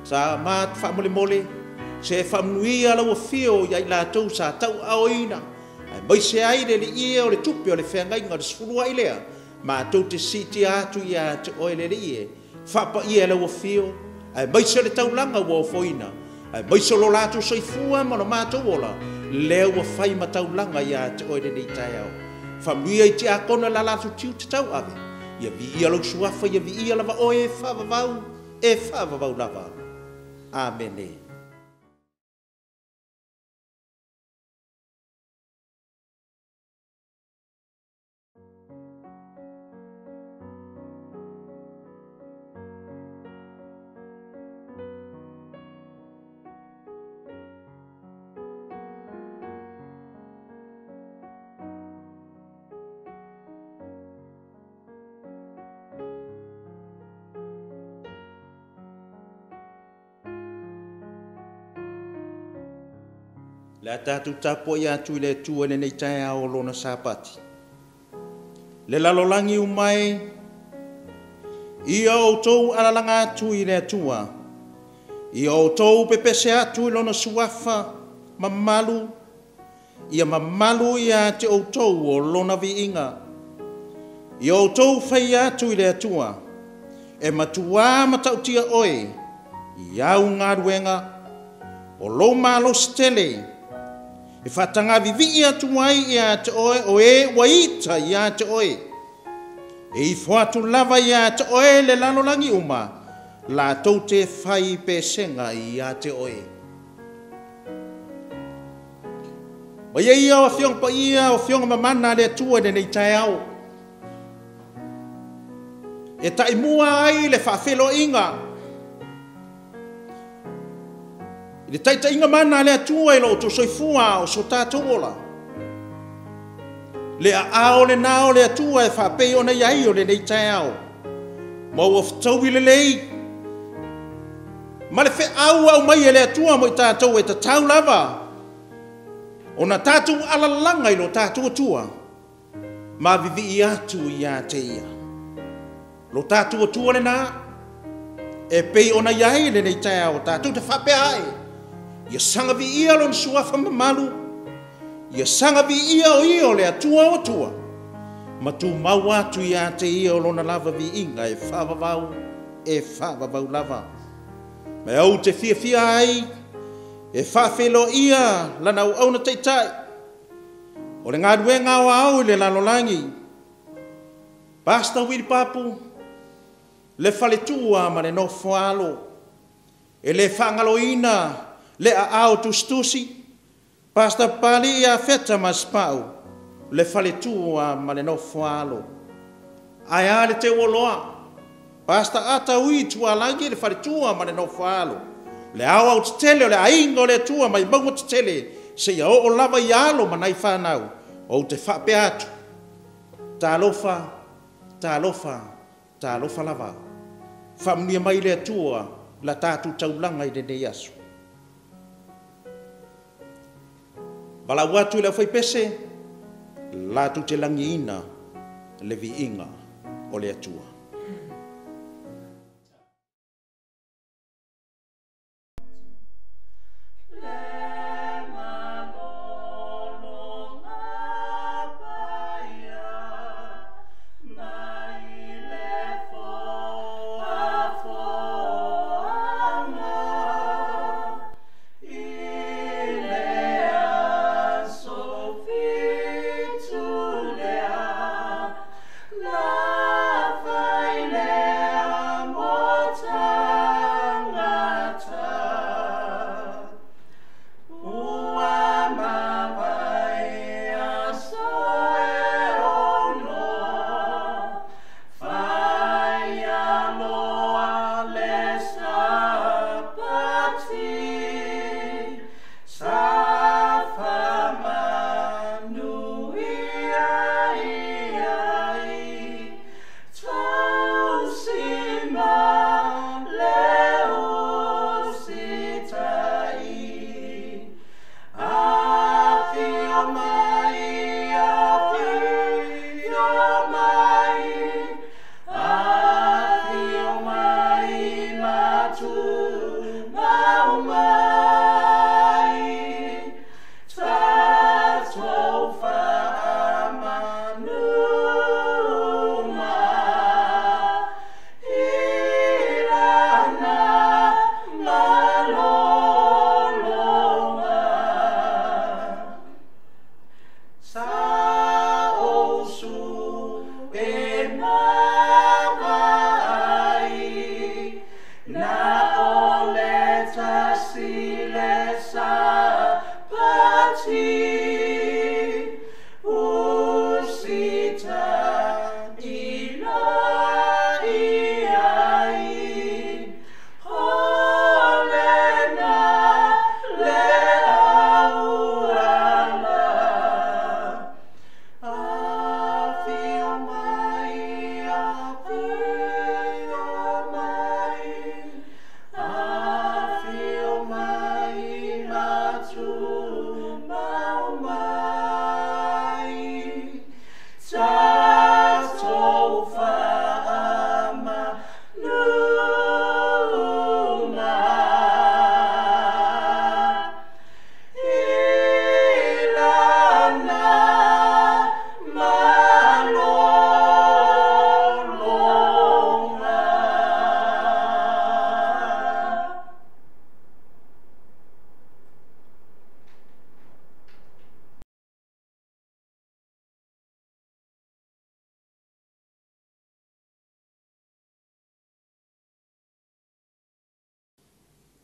Sa mātu whaamolemole, se whaamnuia lau afio ia i lātou sa tau aoina. E maise ai le le ia o le tupe o le wheangainga o le sefuluai lea. Mātou te siti atu ia te oe le le ie. Whapa ia lau afio, ai maise le taulanga ua ofoina, ai maise lo lātou soifua ma lo mātou ola, lea ua whai ma taulanga ia te oe lenei taeao. Whamuia i te akona la lātou tiu te tau ave, ia vi ia lau suafa, ia vi ia lava oe e whaavavau lava. Amene. Le a tātou tapo ia atu i le Atua lenei taeao o lona Sapati. Le lalolangi umai, ia outou alalanga atu i le Atua, ia outou pepese atu i lona suafa mamalu, ia mamalu ia te outou o lona viiga. Ia outou whai atu i le Atua, e matua matautia oe, i au ngāruenga, o lou malosi tele, e whatangavivi atu ai ia te oe, o e waita ia te oe. E ifo atu lava ia te oe le lalolagi uma, latou te fai pesega ia te oe. Ma ia ia o afioga paia, o afioga mamana a le Atua i lenei taeao. E taimua ai le faafeloaiga i le taitaiga mana a le Atua i lo outou soifua o so tatou ola. Le aao lena o le Atua e faapei ona i ai o lenei taeao. Ma ua fetaui lelei ma le feau au mai e le Atua mo i tatou e tatau lava ona tatou alalaga i lo tatou Atua ma vivii atu ia te ia. Lo tatou Atua lena e pei ona i ai lenei taeao tatou te faapea ai. Ia saga viia lona suafa mamalu, ia saga viia o ia o le Atua o Atua, ma tumau atu ia te ia o lona lava viiga e faavavau lava. Ma au te fiafia ai e faafeiloaia lana auauna taitai o le galuega aoao i le lalolagi, Pastor Willy Papu, le faletua ma le nofoalo, e le faagaloina le aao tusitusi, Pastor Pali ia Feta Masepau, le faletua ma le nofoalo. Ae a le teuoloa, Pastor Ata Ui Tualagi, le faletua ma le nofoalo, le ao au tetele o le aiga o le Atua mai mauga tetele, seia oo lava i alo ma nai whanau, o te faapea atu, talofa, talofa, talofa lava. Faamanuia mai le Atua la tatou taulaga i lenei aso. Valaau atu i le aufaipese, latou te lagiina le viiga o le Atua. La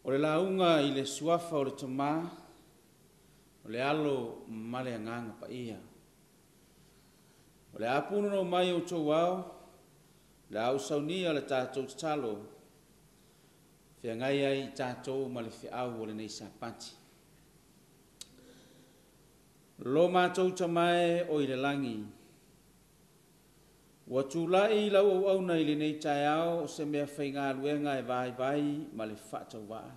O le lauga i le suafa o le Tamā, o le Alo ma le Agaga Paia. O le a punonou mai outou ao, o le a ou saunia le tatou tatalo, feagai ai i tatou ma le feau o lenei Sapati. Lo matou Tama e o i le lagi, ua tulai lau auauna i lenei taeao o se mea faigaluega e vaivai ma le faatauvaa.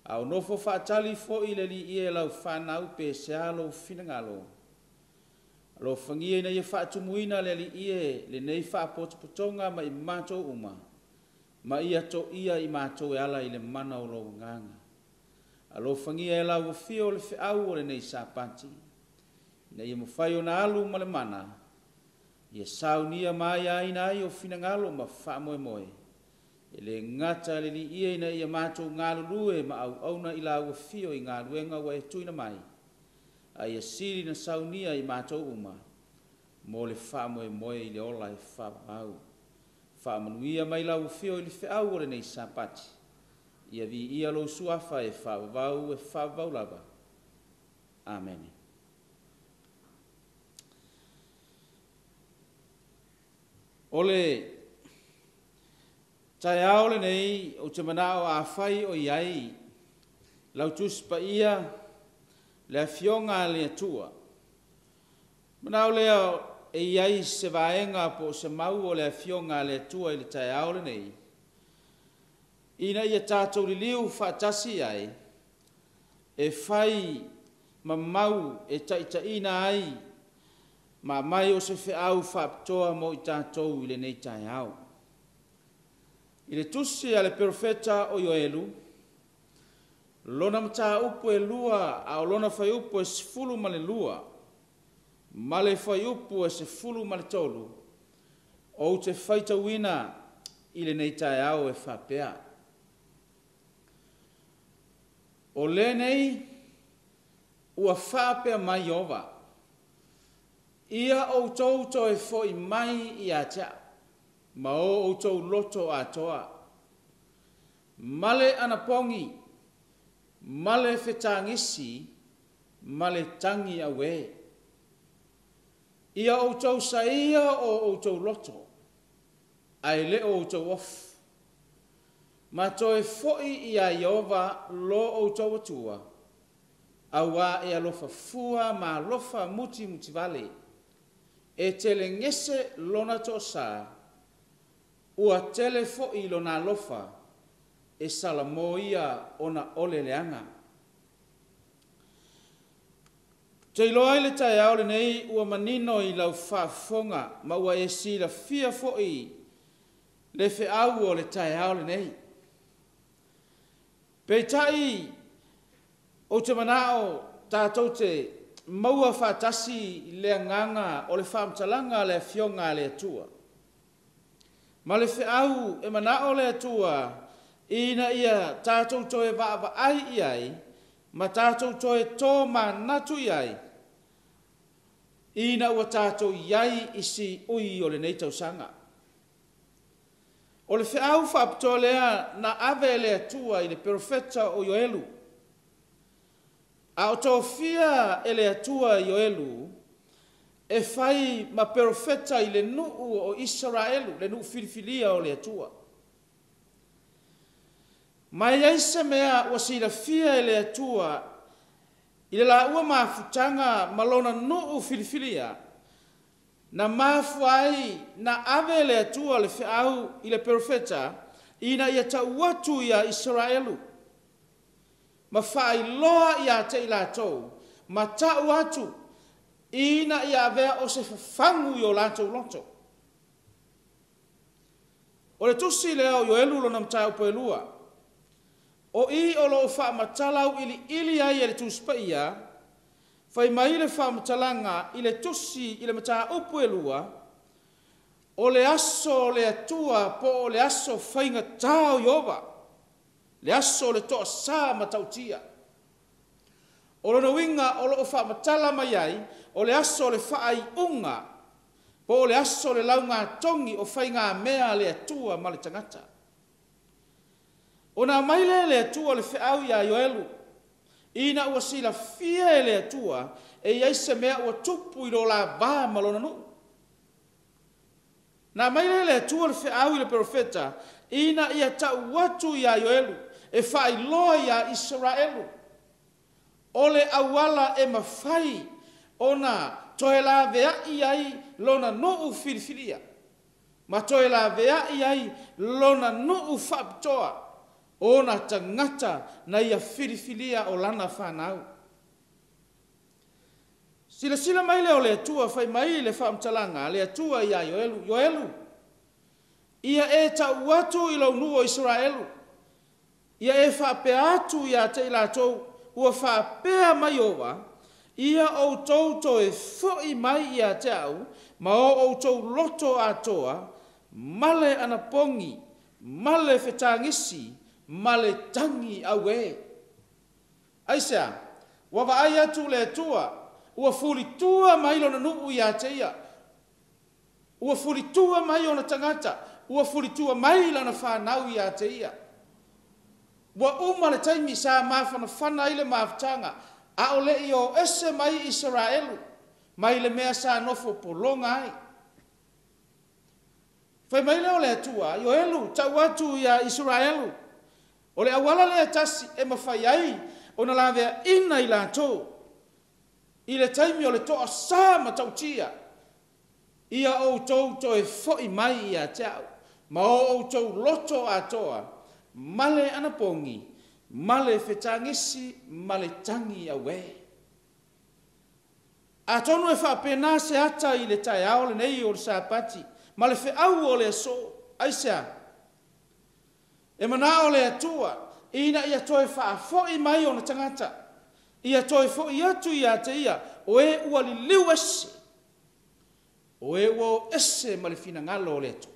A o nofo faatali foi le Alii e lau fanau pe sea lou finagalo. Alofagia ina ia faatumuina le Alii e lenei faapotopotoga ma i matou uma, ma ia toia i matou e ala i le mana o lou agaga. Alofagia e lau afio le feau o lenei Sapati, ina ia mafai ona alu ma le mana, ia saunia ma aiaina ai o finagalo ma faamoemoe. E le gata le Alii ina ia matou galulue ma auauna i lau afio i galuega ua e tuuina mai, a ia sili na saunia i matou uma, mo le faamoemoe i le ola e faavavau. Faamanuia mai lau afio i le feau o lenei Sapati, ia viia lou suafa e faavavau e faavavau lava. Amene. O le taeao lenei ou te manao afai o i ai lau Tusi Paia le Afioga a le Atua. Manao lea e i ai se vaega po o se mau o le Afioga a le Atua i le taeao lenei, ina ia tatou liliu faatasi ai, e fai ma mau e taitaiina ai ma aumai o se feau faapitoa mo i tatou i lenei taeao. I le tusi a le perofeta o Ioelu, lona mataupu e 2 a o lona fuaiupu e 12 ma le fuaiupu e 13, ou te faitauina i lenei taeao e faapea. O lenei ua faapea mai Ieova, ia outou toe foi mai ia te au, ma o outou loto atoa, ma le anapogi, ma le fetagisi, ma le tagi auē. Ia outou saia o outou loto, ae le o outou ofu, ma toe foi ia Ieova lo outou Atua, auā e alofa fua ma alofa mutimutivale, e telegese lona toasā, ua tele foi lona alofa, e salamo ia ona ole leaga. Te iloa ai le taeao lenei ua manino i lau faafofoga ma ua e silafia foi le feau o le taeao lenei. Peitai ou te manao tatou te maua faatasi le agaga o le faamatalaga a le Afioga a le Atua. Ma le feau e manao le Atua ina ia tatou toe vaavaai i ai ma tatou toe tomanatu i ai ina ua tatou i ai i siui o lenei tausaga. O le feau faapitoa lea na ave e le Atua i le perofeta o Ioelu. A o tofia e le Atua Ioelu e fai ma perofeta i le nuu o Isaraelu, le nuu filifilia o le Atua. Ma e i ai se mea ua silafia e le Atua i le laua mafutaga ma lona nuu filifilia, na mafua ai na ave le Atua le feau i le perofeta ina ia tau atu ia Isaraelu, ma faailoa ia te i latou, ma tau atu ina ia avea o se fafagu i o latou loto. O le tusi lea o Ioelu lona mataupu e 2, o i o loo faamatala auiliili ai e le Tusi Paia, fai mai le faamatalaga i le tusi i le mataupu e 2, o le aso o le Atua po o le aso faigatā o Ieova, le aso o le toasā matautia. O lona uiga o loo faamatala mai ai, o le aso o le faaiuga, po o le aso o le laugatogi o faigamea a le Atua ma le tagata. Ona aumai lea e le Atua le feau iā Ioelu, ina ua silafia e le Atua e i ai se mea ua tupu i lo la va ma lona nuu. Na aumai lea e le Atua le feau i le perofeta ina ia ta'u atu iā Ioelu e faailoa iā Isaraelu o le auala e mafai ona toe laveai ai lona nuu filifilia ma toe laveai ai lona nuu faapitoa ona tagata na ia filifilia o lana fanau. Silasila mai lea o le Atua fai mai le faamatalaga a le Atua iā Ioelu, Ioelu, ia e ta'u atu i lou nuu o Isaraelu, ia e faapea atu ia te i latou, ua faapea mai Ieova, ia outou toe fo'i mai ia te au ma o outou loto atoa, ma le anapogi, ma le fetagisi, ma le tagi auē. Aisea? Ua vaai atu le Atua ua fulitua mai lona nuu ia te ia, ua fulitua mai ona tagata, ua fulitua mai lana fanau ia te ia. Ua uma le taimi sa mafanafana ai le mafutaga, a o le i o ese mai Isaraelu mai le mea sa nofo pologa ai. Fai mai lea o le Atua, Ioelu, ta'u atu iā Isaraelu, o le auala lea e tasi e mafai ai ona laveaina i latou i le taimi o le toasā matautia, ia outou toe fo'i mai ia te au ma o outou loto atoa, ma le anapogi, ma le fetagisi, ma le tagi auē. Atonu e faapena se ata i le taeao lenei o le Sapati ma le feau o le aso. Aisea? E manao le Atua ina ia toe faafo'i mai ona tagata, ia toe fo'i atu ia te ia o e ua liliu ese, o e ua o ese ma le finagalo o le Atua.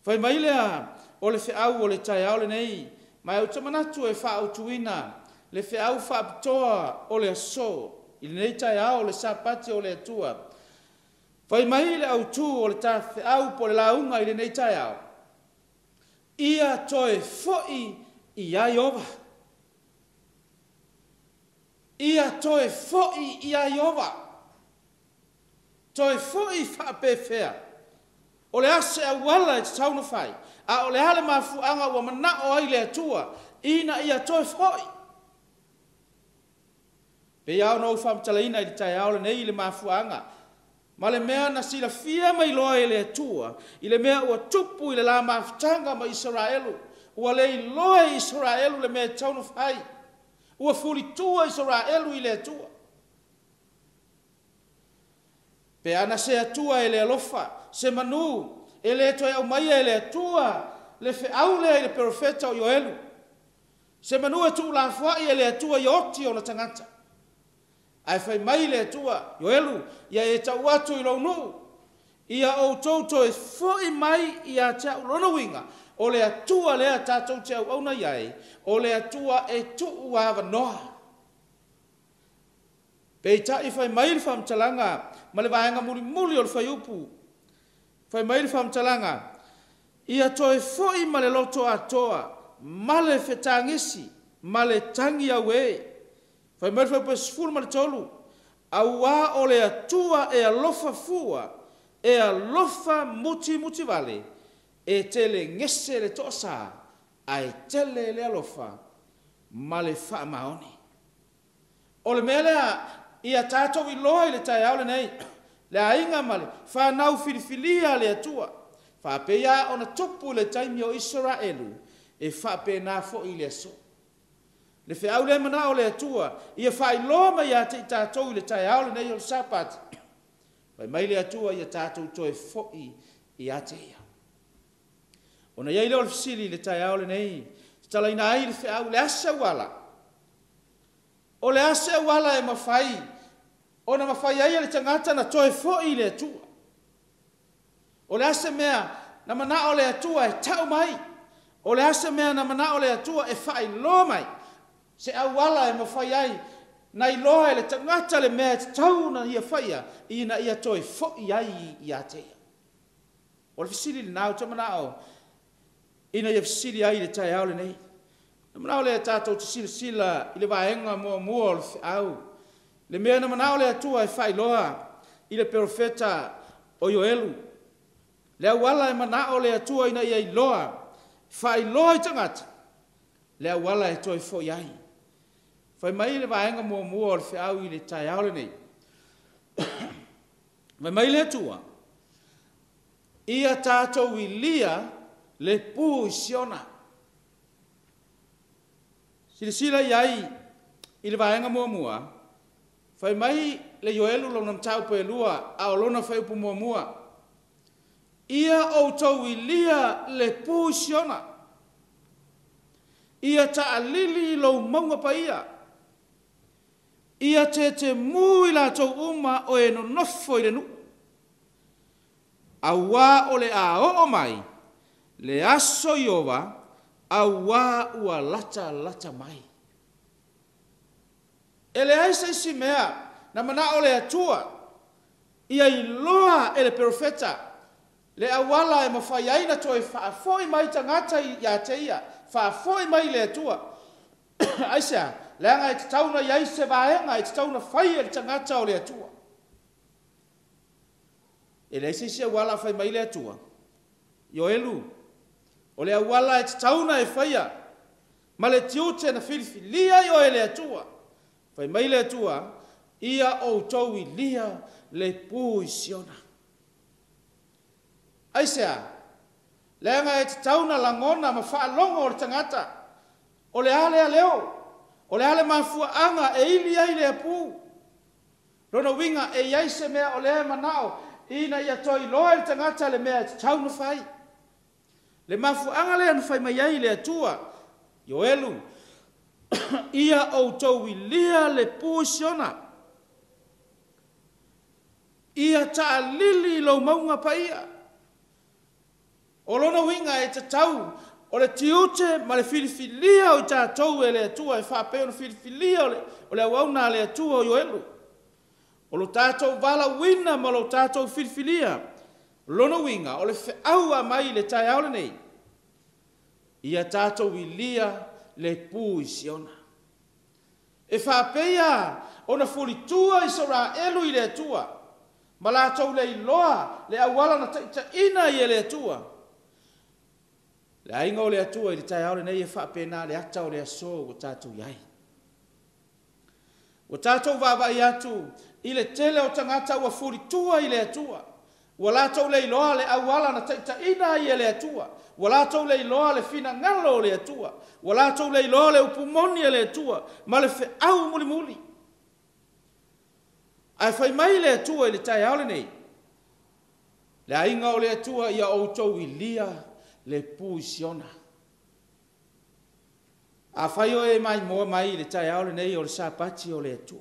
Fai mai lea o le feau o le taeao lenei, ma ou te manatu e faaautuina le feau faapitoa o le aso i lenei taeao o le Sapati o le Atua. Fai mai le autū o le tafeau po o le lauga i lenei taeao, ia toe fo'i iā Ieova. Ia toe fo'i iā Ieova. Toe fo'i faapefea? O le a se auala e tatau ona fai, a o le a le mafuaaga ua manao ai le Atua ina ia toe fo'i? Pei lava ona ou faamatalaina i le taeao lenei le mafuaaga ma le mea na silafia mai loa e le Atua i le mea ua tupu i le la mafutaga ma Isaraelu, ua le iloa e Isaraelu le mea e tatau ona fai, ua fulitua Isaraelu i le Atua. Pe ana se Atua e le alofa, se manu e le toe aumaia e le Atua le feau lea i le perofeta o Ioelu, se manu e tuulafoai e le Atua i oti ona tagata. Ae fai mai le Atua, Ioelu, ia e ta'u atu i lou nuu, ia outou toe fo'i mai ia te au. Lona uiga, o le Atua lea tatou te auauna i ai, o le Atua e tuu avanoa. Peitai fai mai le faamatalaga ma le vaega mulimuli o le fuaiupu, fai mai le faamatalaga, ia toe fo'i ma le loto atoa, ma le fetagisi, ma le tagi auē. Fai mai le fuaiupu e 13, auā o le Atua e alofa fua, e alofa mutimutivale, e tele gese le toasā, ae tele le alofa ma le faamaoni. O le mea lea ia tatou iloa i le taeao lenei, le aiga ma le fanau filifilia a le Atua, faapea ona tupu i le taimi o Isaraelu, e faapena foi i le aso. Le feau lea manao le Atua ia faailoa mai ia te i tatou i le taeao lenei o le Sapati, fai mai le Atua ia tatou toe fo'i ia te ia. Ona i ai lea o le fesili i le taeao lenei, tatalaina ai le feau, le a se auala? O le a se auala e mafai ona mafai ai e le tagata na toe fo'i i le Atua? O le a se mea na manao le Atua e ta'u mai? O le a se mea na manao le Atua e faailoa mai? Se auala e mafai ai na iloa e le tagata le mea e tatau na ia faia ina ia toe fo'i ai ia te ia. O le fesili lenā ou te manao, ina ia fesili ai i le taeao lenei. Na manao lea tatou te silasila i le vaega muamua o le feau, le mea na manao le Atua e faailoa i le perofeta o Ioelu, le auala e manao le Atua ina ia iloa, faailoa i tagata le auala e toe foi ai. Fai mai le vaega muamua o le feau i le taeao lenei. Fai mai le Atua, ia tatou ilia le pu i Siona. Silasila i ai i le vaega muamua, fai mai le Ioelu lona mataupu e lua, a o lona fuaiupu muamua, ia outou ilia le pu i Siona, ia taalili lou mauga paia, ia tetemu i latou uma o e nonofo i le nuu, auā o le a oo mai le aso Ieova, auā ua latalata mai. E leai se isi mea na manao le Atua ia iloa e le perofeta le auala e mafai ai na toe faafoi mai tagata ia te ia, faafoi mai le Atua. Aisea? Leaga e tatau ona i ai se vaega e tatau ona fai e le tagata o le Atua. E leai se isi auala fai mai le Atua, Ioelu, o le auala e tatau ona e faia ma le tiute na filifilia i oe le Atua. Fai mai le Atua, ia outou ilia le pu i Siona. Aisea? Leaga e tatau ona lagona ma faalogo o le tagata, o le a lea leo, o le a le mafuaaga e ili ai le pu. Lona uiga e i ai se mea o lea e manao ina ia toe iloa e le tagata le mea e tatau ona fai. Le mafuaaga lea na fai mai ai le Atua, Ioelu, ia outou ilia le pu i Siona, ia taalili lou mauga paia. O lona uiga e tatau o le tiute ma le filifilia o i tatou e le Atua e faapea ona filifilia o le auauna a le Atua o Ioelu. O lo tatou valaauina ma lo tatou filifilia, lona uiga o le feau a mai i le taeao lenei, ia tatou ilia le pu i Siona. E faapea ona fulitua Isaraelu i le Atua, ma latou le iloa le auala na taitaiina i e le Atua. Le aiga o le Atua i le taeao lenei e faapena le ata o le aso ua tatou i ai. Ua tatou vaavaai atu i le tele o tagata ua fulitua i le Atua, ua latou le iloa le auala na taitaiina ai e le Atua, ua latou le iloa le finagalo o le Atua, ua latou le iloa le upu moni a le Atua ma le feau mulimuli. Ae fai mai le Atua i le taeao lenei, le aiga o le Atua ia outou ilia le pu i Siona. Afai oe e maimoa mai i le taeao lenei o le Sapati o le Atua,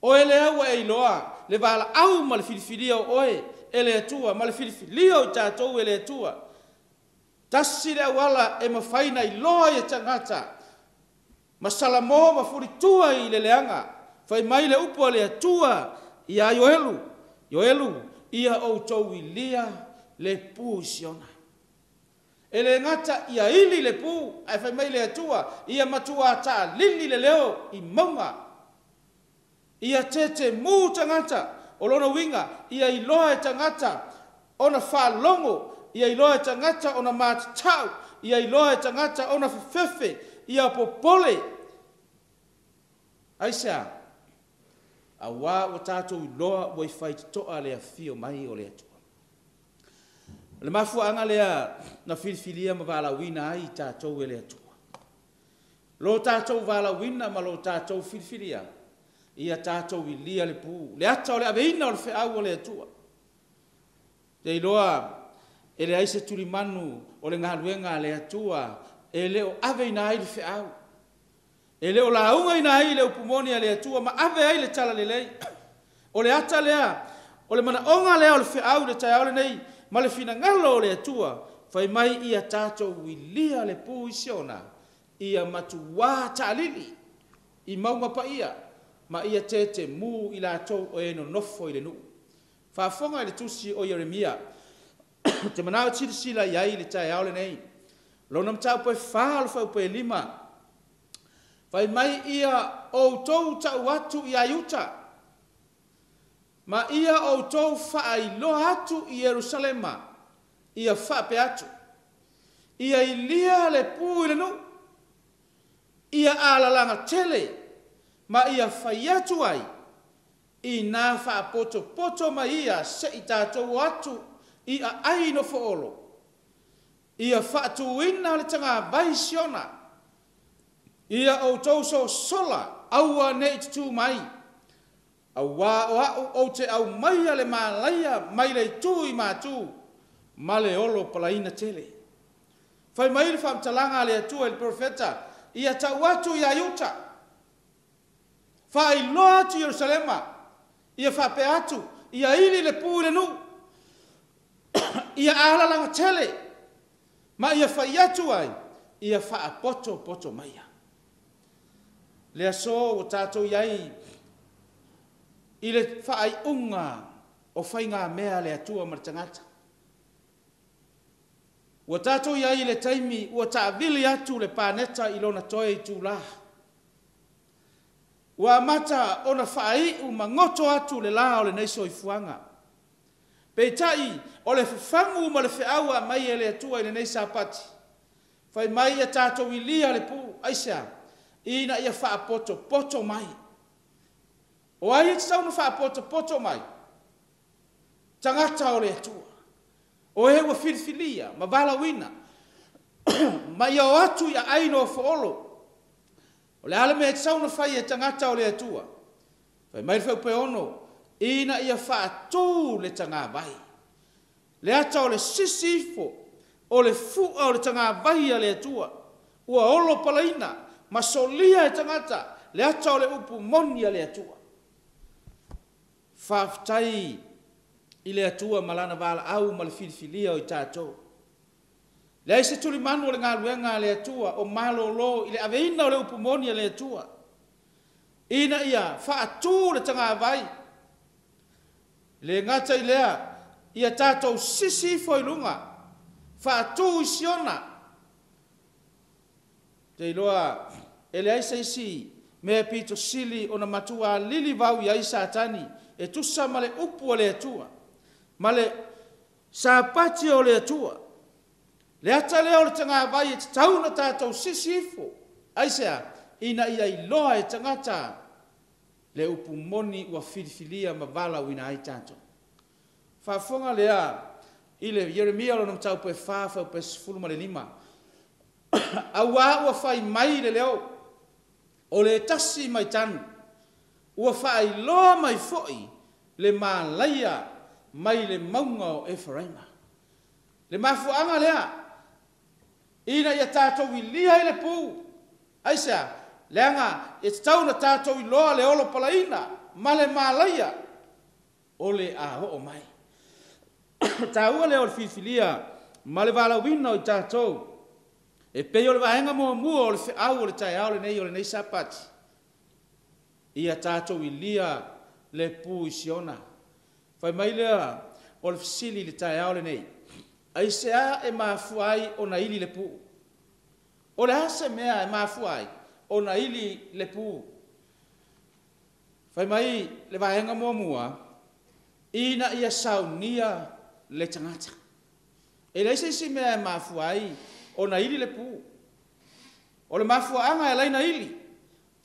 oe lea ua e iloa le valaau ma le filifilia o oe e le Atua ma le filifilia o i tatou e le Atua, tasi le auala e mafai na iloa i e tagata ma Salamo ma fulitua i le leaga. Fai mai le upu a le Atua ia Ioelu, Ioelu, ia outou ilia le pu i Siona. E le gata ia ili le pu, ae fai mai le Atua, ia matua taalili le leo i mauga, ia tetemu tagata. O lona uiga, ia iloa e tagata ona faalogo, ia iloa e tagata ona matatau, ia iloa e tagata ona fefefe, ia popole. Aisea? Auā ua tatou iloa ua i faitotoa le afio mai o le Atua. O le mafuaaga lea na filifilia ma valaauina ai i tatou e le Atua. Lo tatou valaauina ma lo tatou filifilia, ia tatou ilia le pu, le ata o le aveina o le feau o le Atua. Te iloa e leai se tulimanu o le galuega a le Atua e le o aveina ai le feau, e le o laugaina ai le upu moni a le Atua ma ave ai le talalelei. O le ata lea, o le manaoga lea o le feau le taeao lenei ma le finagalo o le Atua, fai mai ia tatou ilia le pu i Siona, ia matuā taalili i mauga paia ma ia tetemu i latou o e nonofo i le nuu. Faafofoga i le tusi o Ieremia. Ou te manao e silasila i ai i le taeao lenei. Lona mataupu e 4 o le fuaiupu e 5. Fai mai ia outou tau atu ia Iuta, ma ia outou faailoa atu i Ierusalema, ia faapea atu, ia ilia le pu i le nuu, ia alalaga tele, ma ia fai atu ai, ina faapotopoto mai ia se i tatou o atu i aai nofoolo, ia faatuina le tagavai i Siona, ia outou sosola aua ne i tutū mai, auā o a'u ou te aumaia le malaia mai le itu i matu ma le olo palaina tele. Fai mai le faamatalaga a le Atua i le perofeta, ia tau atu ia Iuta, faailoa atu i Ierusalema, ia faapea atu, ia ili le pu i le nuu, ia alalaga tele, ma ia fai atu ai, ia faapotopoto maia. Le aso ua tatou i ai i le faaiuga o faigamea a le Atua ma le tagata. Ua tatou i ai i le taimi ua taavili atu le paneta i lona toe itulā. Ua amata ona faaiu ma goto atu le lā o lenei soifuaga. Peitai, o le fafagu ma le feau ua aumai e le Atua i lenei Sapati, fai mai ia tatou ilia le pu, aisea? Ina ia faapotopoto mai. O ai e tatau ona faapotopoto mai? Tagata o le Atua. O e ua filifilia ma valaauina ma ia o atu i aai nofoolo. O le a le mea e tatau ona fai e tagata o le Atua? Fai mai le fuaiupu e 6, ina ia faatū le tagavai. Le ata o le sisi ifo o le fua o le tagavai a le Atua, ua olo palaina ma solia e tagata le ata o le upu moni a le Atua. Faafetai i le Atua ma Lana valaau ma le filifilia o i tatou. Leai se tulimanu o le galuega a le Atua o malolo i le aveina o le upu moni a le Atua, ina ia faatū le tagavai. E le gata i lea, ia tatou sisi ifo i luga, faatū i Siona. Ou te iloa e leai se isi mea pito sili ona matua lilivau i ai Satani e tusa ma le upu a le Atua, ma le Sapati o le Atua. Le ata lea o le tagavai e tatau ona tatou sisi ifo. Aisea? Ina ia iloa e tagata le upu moni ua filifilia ma valaauina ai tatou. Faafofoga lea i le Ieremia lona mataupu e 4, fuaiupu e 15. Auā ua fai mai le leo o le tasi mai Tanu, ua faailoa mai foi le malaia mai le mauga o Eferaima. Le mafuaaga lea, ina ia tatou ilia ai le pu. Aisea? Leaga e tatau ona tatou iloa le olo palaina ma le malaia o le a oo mai. Taua lea o le filifilia ma le valaauina o i tatou e pei o le vaega muamua o le feau o le taeao lenei o lenei Sapati, ia tatou ilia le pu i Siona. Fai mai lea o le fesili i le taeao lenei, aisea e mafua ai ona ili le pu? O le a se mea e mafua ai ona ili le pu? Fai mai le vaega muamua, ina ia saunia le tagata. E leai se isi mea e mafua ai ona ili le pu. O le mafuaaga e ala ai ona ili,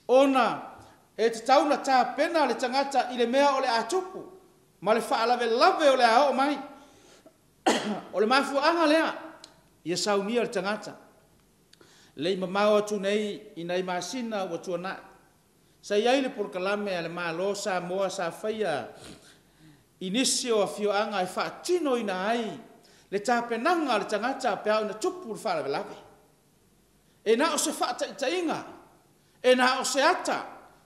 ona e tatau ona tapena le tagata i le mea o le a tupu ma le faalavelave o le a oo mai. O le mafuaaga lea, ia saunia le tagata. Le i mamao atu nei i nai masina ua tuanai, sa i ai le polokalame a le Malo o Samoa sa faia i nisi o afioaga e faatinoina ai le tapenaga a le tagata pe a ona tupu le faalavelave. E na o se faataitaiga, e na o se ata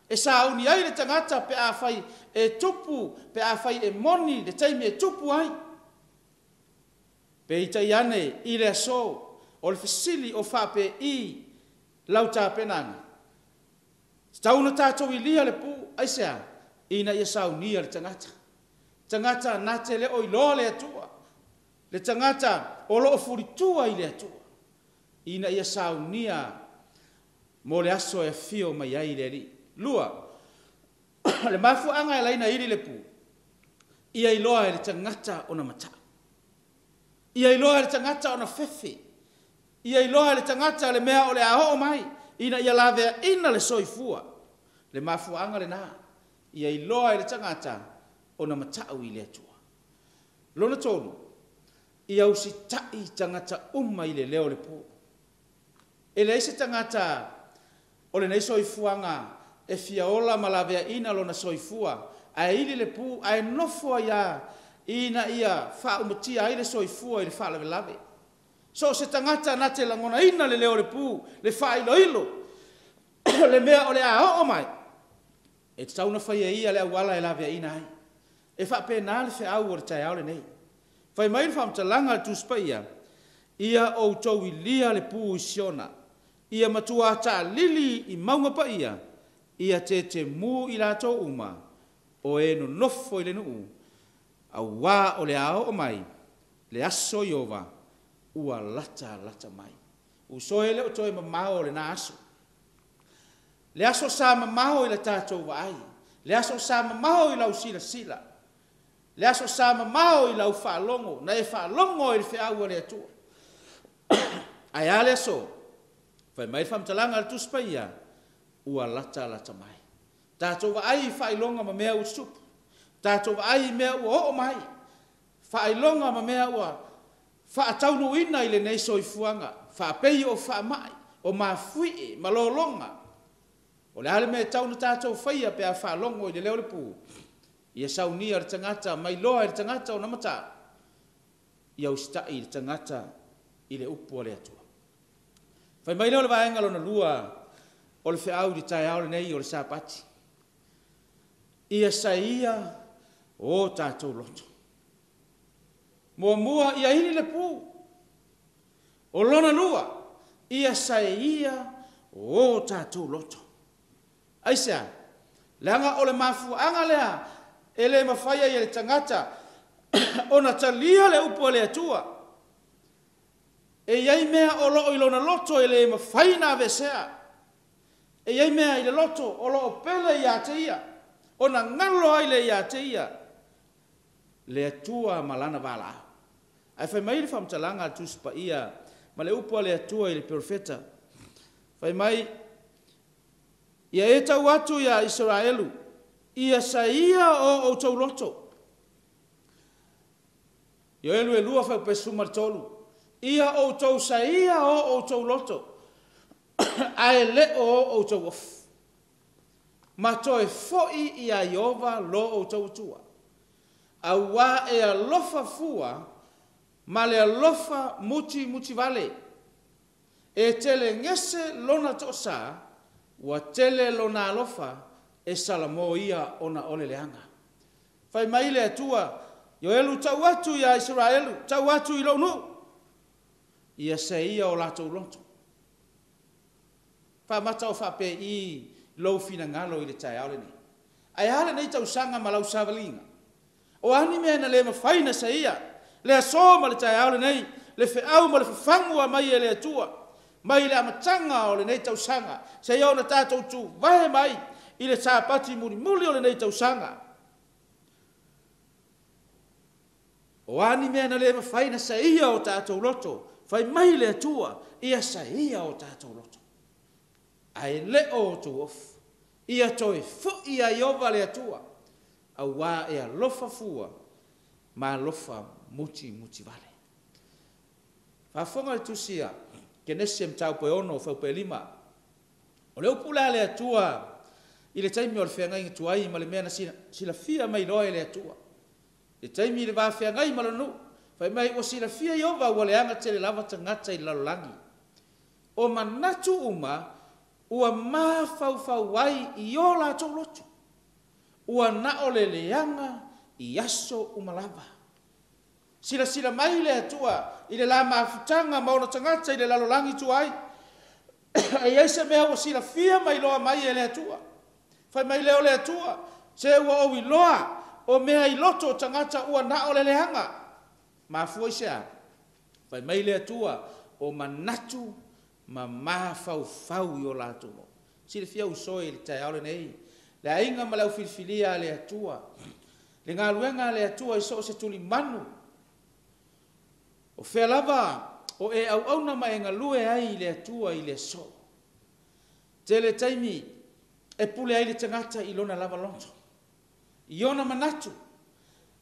e sauni ai le tagata pe afai e tupu, pe afai e moni le taimi e tupu ai. Peitai ane i le aso o le fesili o faapei lau tapenaga, tatau ona tatou ilia le pu, aisea? Ina ia saunia le tagata. Tagata na te le o iloa le Atua. Le tagata o loo fulitua i le Atua ina ia saunia mo le aso e afio mai ai le Alii. Lua, le mafuaaga e laina ili le pu, ia iloa e le tagata ona matau. Ia iloa e le tagata ona fefe. Ia iloa e le tagata le mea o le a oo mai, ina ia laveaina le soifua. Le mafuaaga lena, ia iloa e le tagata ona matau i le Atua. Lona tolu, ia usitai tagata uma i le leo o le pu. E leai se tagata o lenei soifuaga e fia ola ma laveaina lona soifua, ae ili le pu, ae nofo ai lava ina ia faaumatia ai le soifua i le faalavelave. So o se tagata na te lagonaina le leo o le pu, le faailoilo, le mea o le a oo mai, e tatau ona fai e ia le auala e laveaina ai. E faapena le feau o le taeao lenei. Fai mai le faamatalaga a le Tusi Paia, ia outou ilia le pu i Siona, ia matua taalili i mauga paia, ia tetemu i latou uma, o e nonofo i le nuu, auā o le a oo mai, le aso Ieova, ua lata lata mai. Uso e le o toe mamao o lena aso. Le aso sa mamao i le tatou vaai, le aso sa mamao i lau silasila, le aso sa mamao i lau faalogo, na e faalogo i le feau a le Atua. Ae a le aso? Fai mai le faamatalaga a le Tusi Paia, ua lata lata mai. Tatou vaai i faailoga ma mea ua tutupu. Tatou vaai i mea ua oo mai. Faailoga ma mea ua faataunuuina i lenei soifuaga. Faapei o faamai, o mafuie, ma lologa. O le a le mea e tau na tatou faia pe a faalogo i le leo o le pu? Ia saunia le tagata, mai loa i le tagata ona matau, ia usitai le tagata i le upu a le Atua. Fai mai lea o le vaega lona lua o le feau i le taeao lenei o le Sapati. Ia saia o tatou loto. Muamua, ia ili le pu. O lona lua, ia saia o tatou loto. Aisea? Leaga o le mafuaaga lea e le mafai ai e le tagata ona talia le upu a le Atua. E i ai mea o loo i lona loto e le mafai na aveesea. E i ai mea i le loto o loo pele ia te ia, ona galo ai le ia te ia le Atua ma lana valaau. Ae fai mai le faamatalaga a le Tusi Paia ma le upu a le Atua i le perofeta. Fai mai, ia e tau atu ia Isaraelu, ia saia o outou loto. Ioelu e 2 fuaiupu 13. Ia outou saia o outou loto, ae le o outou ofu. Ma toe foi ia Ieova lo outou Atua. Auā e alofa fua ma le alofa muti muti vale. E tele gese lona toosā, ua tele lona alofa e salamo ia ona o le leaga. Fai mai le Atua, Ioelu tau atu ia Isaraelu, tau atu i lou nuu, ia saia o latou loto. Faamata o faapei lou finagalo i le taeao lenei. Ae a lenei tausaga ma lau savaliga? O a ni mea na le mafai na saia, le aso ma le taeao lenei, le feau ma le fafagu a mai e le Atua, mai le amataga o lenei tausaga, seia ona tatou tuvae mai i le Sapati mulimuli o lenei tausaga. O a ni mea na le mafai na saia o tatou loto, fai mai le Atua, ia saia o tatou loto. Ae le o outou ofu, ia toe foi ia Ieova le Atua, auā e alofa fua ma alofa muti muti vale. Faafofoga le tusi a Kenese mataupu e 6 fuaiupu 5. O le upu lea a le Atua i le taimi o le feagaiga tuai ma le mea na silafia mai loa e le Atua. Le taimi i le va feagai ma lona nuu, fai mai ua silafia Ieova ua leaga tele lava tagata i le lalolagi. O manatu uma ua mafaufau ai i o latou loto. Ua na o le leaga i aso uma lava. Silasila mai le Atua i le la mafutaga ma ona tagata i le lalolagi tuai. E i ai se mea ua silafia mai loa mai e le Atua. Fai mai lea o le Atua, se ua ou iloa o mea i loto o tagata ua na o le leaga. Mafua i se a? Fai mai le Atua, o manatu ma mafaufau i o latou loto. Silafia uso e i le taeao lenei, le aiga ma le aufilifilia a le Atua, le galuega a le Atua i so o se tulimanu, o fea lava o e auauna ma e galue ai i le Atua i le aso. Tele taimi e pule ai le tagata i lona lava loto, i ona manatu,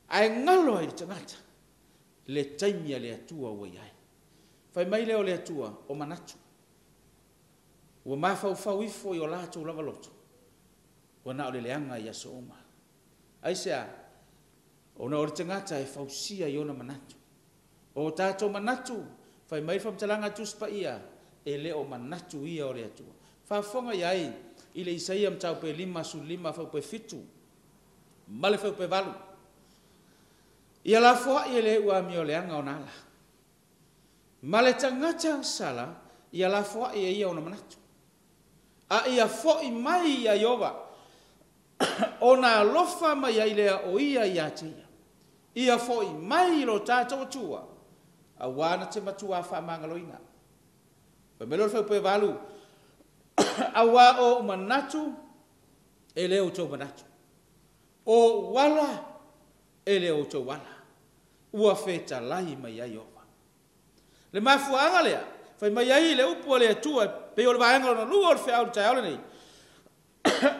ae galo ai le tagata le taimi a le Atua ua i ai. Fai mai lea o le Atua, o manatu. Ua mafaufau ifo i o latou lava loto, ua na o le leaga i aso uma. Aisea? Ona o le tagata e fausia i ona manatu. O tatou manatu, fai mai le faamatalaga a Tusi Paia, e le o manatu ia o le Atua. Faafofoga i ai i le Isaia mataupu e 55 fuaiupu e 7 ma le fuaiupu e 8. Ia lafoai e le amioleaga ona ala, ma le tagata agasala ia lafoai e ia ona manatu. A ia foi mai ia Ieova, ona alofa mai ai lea o ia ia te ia. Ia foi mai i lo tatou Atua, auā na te matuā faamagaloina. Fai mai lea o le fuaiupu e 8, auā o ou manatu e le outou manatu, o ou ala e le outou ala, ua fetalai mai ai Ieova. Le mafuaaga lea, fai mai ai le upu a le Atua, pei o le vaega lona lua o le feau i le taeao lenei,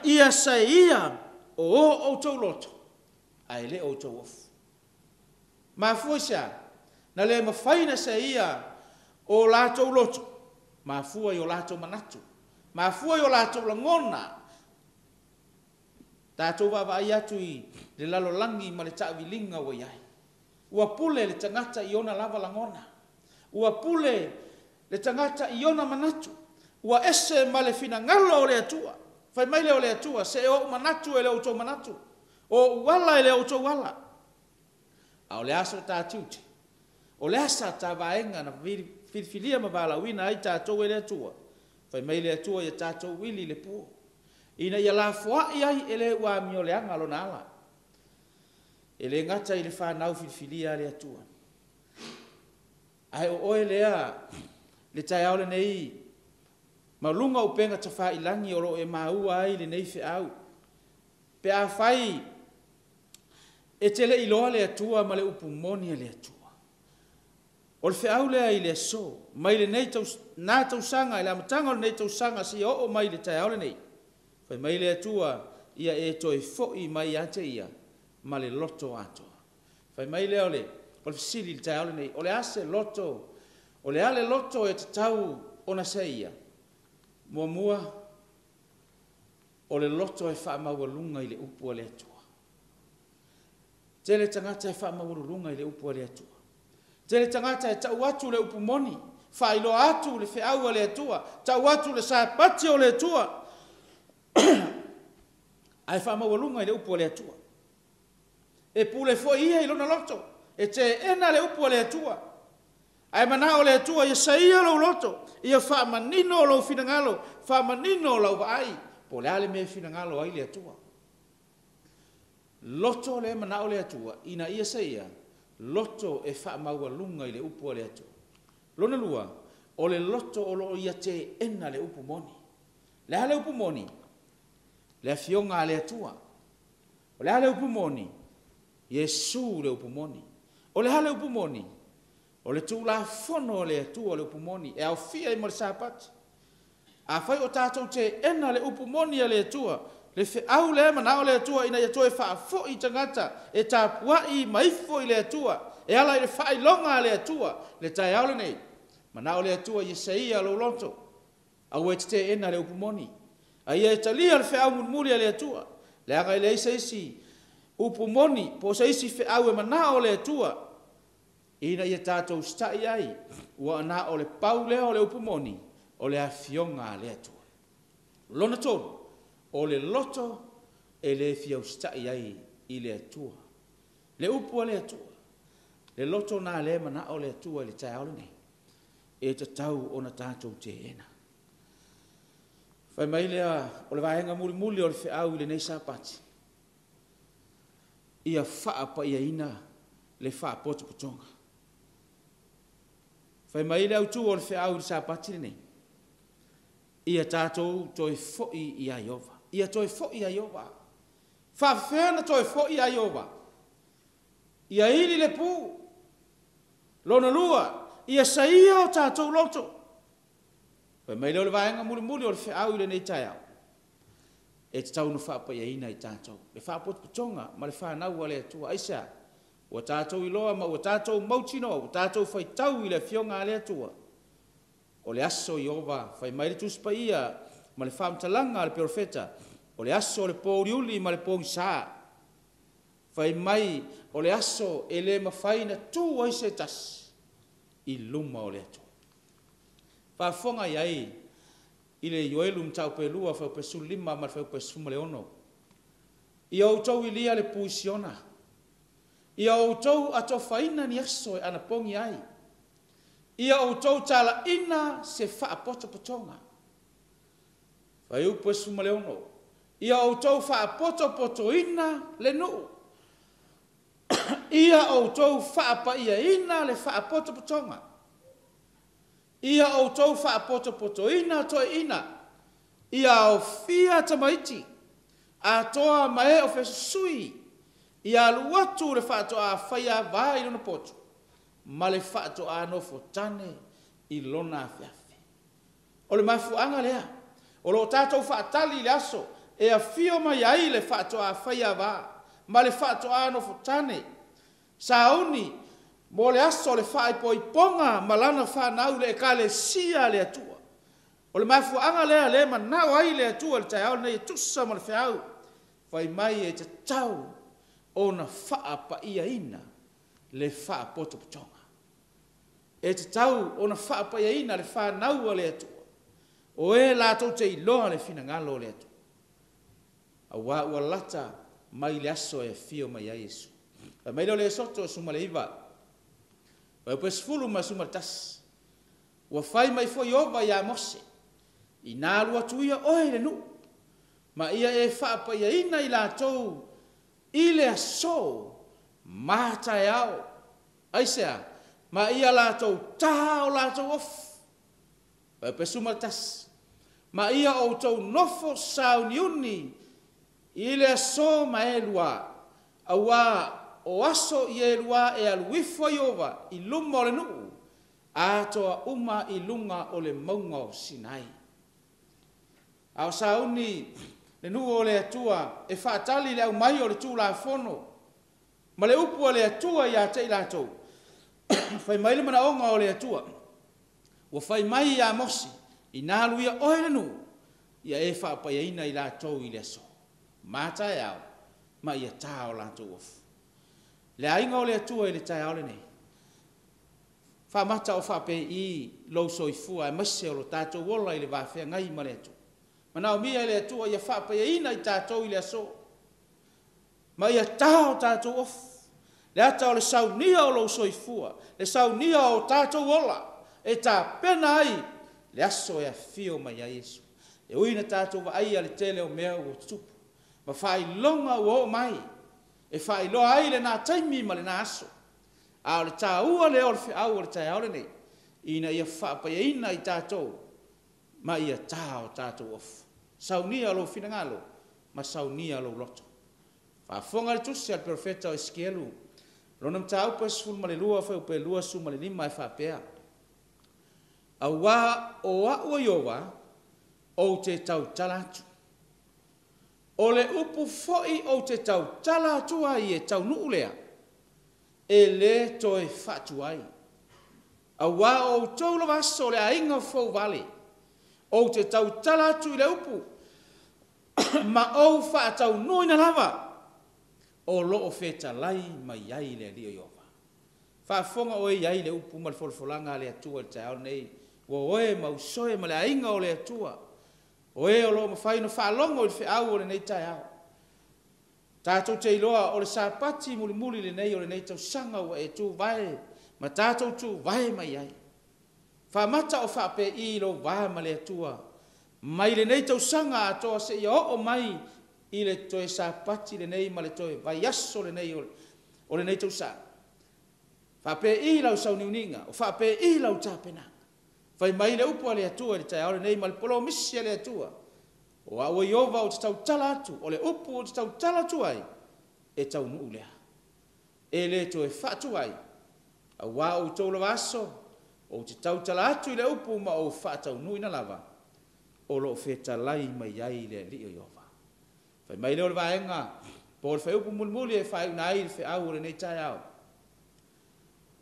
ia saia o o outou loto, ae le o outou ofu. Mafua i se a? Na le mafai ona saia o latou loto, mafua i o latou manatu, mafua i o latou lagona. Tatou vaavaai atu i le lalolagi ma le taaviliga ua i ai. Ua pule le tagata i ona lava lagona. Ua pule le tagata i ona manatu. Ua ese ma le finagalo o le Atua. Fai mai lea o le Atua, se o ou manatu e le outou manatu, o ou ala e le outou ala. A o le a so ta tiute? O le a sa ta vaega na filifilia ma valaauina ai tatou e le Atua? Fai mai le Atua ia tatou uili i le po, ina ia lafoai ai e le ua amioleaga lona ala. E le gata i le fanau filifilia a le Atua, ae o oe lea le taeao lenei ma luga o upega tafailagi o lo o e maua ai lenei feau. Pe afai e te le iloa le Atua ma le upu moni a le Atua, o le feau lea i le aso, mai lenei na tausaga, i le amataga o lenei tausaga seia oo mai le taeao lenei, fai mai le Atua, ia e toe foi mai ia te ia ma le loto atoa. Fai mai lea o le fesili i le taeao lenei, o le a se loto, o le a le loto e tatau ona seia? Muamua, o le loto e faamaualuga i le upu a le Atua. Tele tagata e faamaualuluga i le upu a le Atua. Tele tagata e tau atu le upu moni, faailoa atu le feau a le Atua, tau atu le Sapati o le Atua, ae faamaualuga i le upu a le Atua. E pule foi ia i lona loto, e teena le upu a le Atua. Ae manao le Atua ia saia lou loto, ia faamanino lou finagalo, faamanino lau vaai, po o le a le mea e finagalo ai le Atua. Loto le manao le Atua, ina ia saia, loto e faamaualuga i le upu a le Atua. Lona lua, o le loto o loo ia teena le upu moni. Le a le upu moni? Le afioga a le Atua. O le a le upu moni? Iesu le upu moni. O le a le upu moni? O le Tulafono o le Atua le upu moni, e aofia ai ma le Sapati. Afai o tatou teena le upu moni a le Atua, le feau lea manao le Atua ina ia toe faafoi tagata e tapuai ma ifo i le Atua, e ala i le faailoga a le Atua, le taeao lenei, manao le Atua ia saia lou loto, aua e te teena le upu moni, a ia e talia le feau mulimuli a le Atua, leaga e leai se isi upu moni, po o se isi feau e manao le Atua, ina ia tatou sita'i ai, ua na o le pau lea o le upu moni, o le afioga a le Atua. Lona tolu, o le loto e le fia usita'i ai i le Atua. Le upu a le Atua, le loto nā le manao le Atua i le taeao lenei, e tatau ona tatou teena. Fai mai lea o le vaega mulimuli o le feau i lenei Sapati, ia faapaiaina le faapotopotoga. Fai mai le autū o le feau i le Sapati lenei, ia tatou toe fo'i ia Ieova. Ia toe fo'i ia Ieova. Faafefea ona toe fo'i ia Ieova? Ia ili le pu. Lona lua, ia saia o tatou loto. Fai mai lea o le vaega mulimuli o le feau i lenei taeao, e tatau ona faapaiaina i tatou le faapotopotoga ma le fanau a le Atua. Aisea? Ua tatou iloa ma ua tatou mautinoa, ua tatou faitau i le Afioga a le Atua, o le aso Ieova, fai mai le Tusi Paia ma le faamatalaga a le Perofeta, o le aso o le pōuliuli ma le pogisa. Fai mai o le aso e le mafai ona tu ai se tasi i luma o le Atua. Faafofoga i ai i le Ioelu mataupu e 2, fuaiupu 15 ma le fuaiupu 16. Ia outou ilia le pu i Siona, ia outou atofaina ni aso e anapogi ai, ia outou tala'ina se faapotopotoga. Fuaiupu 16, ia outou faapotopotoina le nuu, ia outou faapaiaina le faapotopotoga, ia outou faapotopotoina toeaiina, ia aofia tamaiti, atoa ma e o fesusui, ia alu atu le faatoā faiavā i lona potu, ma le faatoā nofotane i lona afeafe. O le mafuaaga lea o lo o tatou faatali i le aso e afio mai ai le faatoā faiavā ma le faatoā nofotane, sauni mo le aso o le faaipoipoga ma lana fanau le Ekalesia a le Atua. O le mafuaaga lea lea e manao ai le Atua i le taeao lenei e tusa ma le feau, fai mai e tatau ona faapaiaina le faapotopotoga. E tatau ona faapaiaina le fanau a le Atua, o e latou te iloa le finagalo o le Atua, auā ua lata mai le aso e afio mai ai Iesu. Fai mai lea o le Esoto 19, fuaiupu 10 ma le 11, ua fai mai foi Ieova ia Mose, ina alu atu ia oe i le nuu, ma ia e faapaiaina i latou i le aso ma taeao. Aisea? Ma ia latou tā o latou ofu. Fuaiupu 11, ma ia outou nofo sauniuni i le aso ma e lua, auā o aso i e lua e alu ifo ai Ieova i luma o le nuu, atoa uma i luga o le mauga o Sinai. A o sauni le nuu o le Atua e faatali le aumai o le Tulafono ma le upu a le Atua ia te i latou, fai mai le manaoga o le Atua, ua fai mai ia Mose, ina alu ia oe i le nuu, ia e faapaiaina i latou i le aso ma taeao, ma ia tā o latou ofu. Le aiga o le Atua i le taeao lenei, faamata o faapei lou soifua aemaise o lo tatou ola i le vafeagai ma le Atua. Manaomia e le Atua ia faapaiaina i tatou i le aso, ma ia tā o tatou ofu. Le ata o le saunia o lou soifua, le saunia o tatou ola, e tapena ai le aso e afio mai ai Iesu. E ui na tatou vaaia le tele o mea ua tutupu, ma faailoga ua oo mai, e faailoa ai lena taimi ma lena aso. A o le tāua lea o le feau o le taeao lenei, ina ia faapaiaina i tatou, ma ia tā o tatou ofu. Saunia lou finagalo, ma saunia lou loto. Faafofoga le tusi a le perofeta o Esikielu, lona mataupu e 12, fuaiupu e 25 e faapea, auā o a'u o Ieova ou te tautala atu, o le upu fo'i ou te tautala atu ai e taunuu lea, e lē toe faatuai. Auā o outou lava aso o le aiga fouvale, ou te tautala atu i le upu, ma ou faataunuuina lava, o loo fetalai mai ai le Alii o Ieova. Faafofoga oe i ai le upu ma le folafolaga a le Atua i le taeao lenei, ua oe ma usoe ma le aiga o le Atua, o e o loo mafai ona faalogo i le feau o lenei taeao. Tatou te iloa o le Sapati mulimuli lenei o lenei tausaga ua e tuvae ma tatou tuvae mai ai. Faamata o faapei lou va ma le Atua mai lenei tausaga atoa seia oo mai i le toe Sapati lenei ma le toe vaiaso lenei o lenei tausaga. Faapei lau sauniuniga, o faapei lau tapenaga. Fai mai le upu a le Atua i le taeao lenei ma le polomisi a le Atua. O au e Ieova ou te tautala atu, o le upu ou te tautala atu ai, e taunuu lea. E lē toe faatuai, auā o outou lava aso, ou te tautala atu i le upu ma ou faataunuuina lava, o loo fetalai mai ai le Alii o Ieova. Fai mai lea o le vaega po o le fuaiupu mulimuli e faaiuina ai le feau o lenei taeao.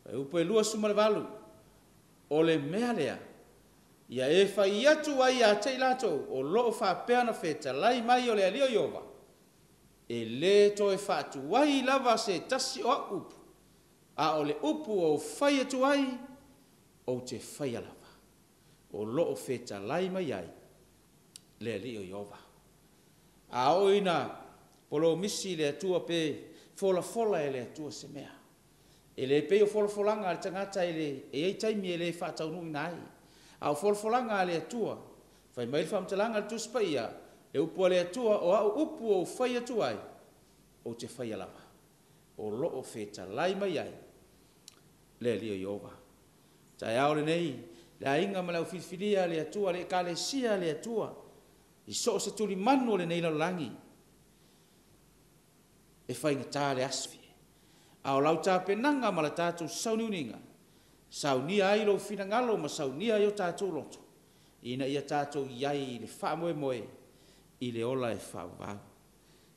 Fuaiupu e 28, o le mea lea, ia e fai atu ai ia te i latou o loo faapea ona fetalai mai o le Alii o Ieova, e lē toe faatuai lava se tasi o au upu, a o le upu ou fai atu ai, ou te faia lava. O loo fetalai mai ai le Alii o Ieova. A oo ina polomisi le Atua pe folafola e le Atua se mea, e le pei o folafolaga a le tagata e le e i ai taimi e le faataunuuina ai. A o folafolaga a le Atua, fai mai le faamatalaga a le Tusi Paia, le upu a le Atua, o au upu ou fai atu ai, ou te faia lava. O loo fetalai mai ai le Alii o Ieova. Taeao lenei, le aiga ma le aufilifilia a le Atua, le Ekalesia a le Atua, i so o se tulimanu o lenei lalolagi, e faigata le aso, a o lau tapenaga ma le tatou sauniuniga, saunia ai lou finagalo ma saunia ai o tatou loto, ina ia tatou i ai i le faamoemoe i le ola e faavavau.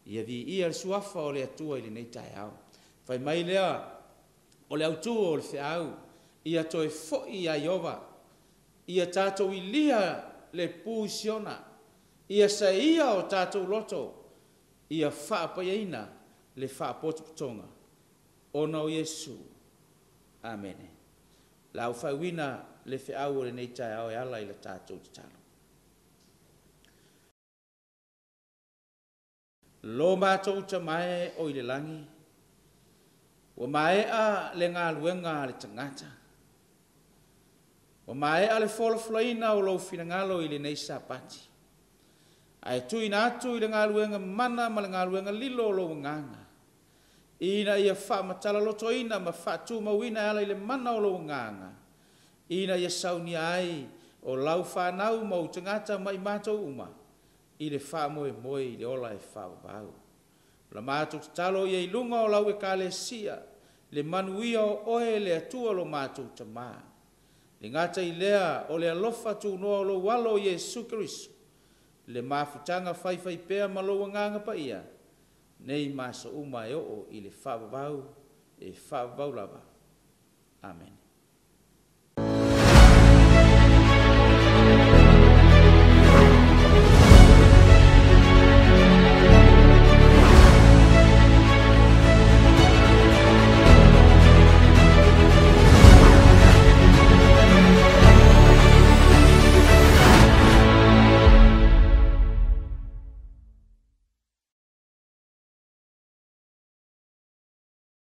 Ia viia le suafa o le Atua i lenei taeao. Fai mai lea o le autū o le feau, ia toe foi ia Ieova, ia tatou ilia le pu i Siona, ia saia o tatou loto, ia faapaiaina le faapotopotoga ona o Iesu. Amene. La u faaiuina le feau o lenei taeao e ala i le tatou tatalo. Lo matou Tama e o i le lagi, ua maea le galuega a le tagata, ua maea le folafolaina o lou finagalo i lenei Sapati, ae tuuina atu i le galuega mana ma le galuega lilo o lou Agaga, ina ia faamatala-lotoina ma faatumauina e ala i le mana o lou Agaga, ina ia saunia ai o lau fanau ma ou tagata ma i matou uma i le faamoemoe i le ola e faavavau. O la matou tatalo ia i luga o lau Ekalesia, le manuia o oe le Atua lo matou Tamā. Le gata i lea o le alofa tunoa o lou Alo o Iesu Keriso, le mafutaga faifaipea ma lou Agaga Paia, nei ma aso uma e oo i le faavavau e faavavau lava. Amene.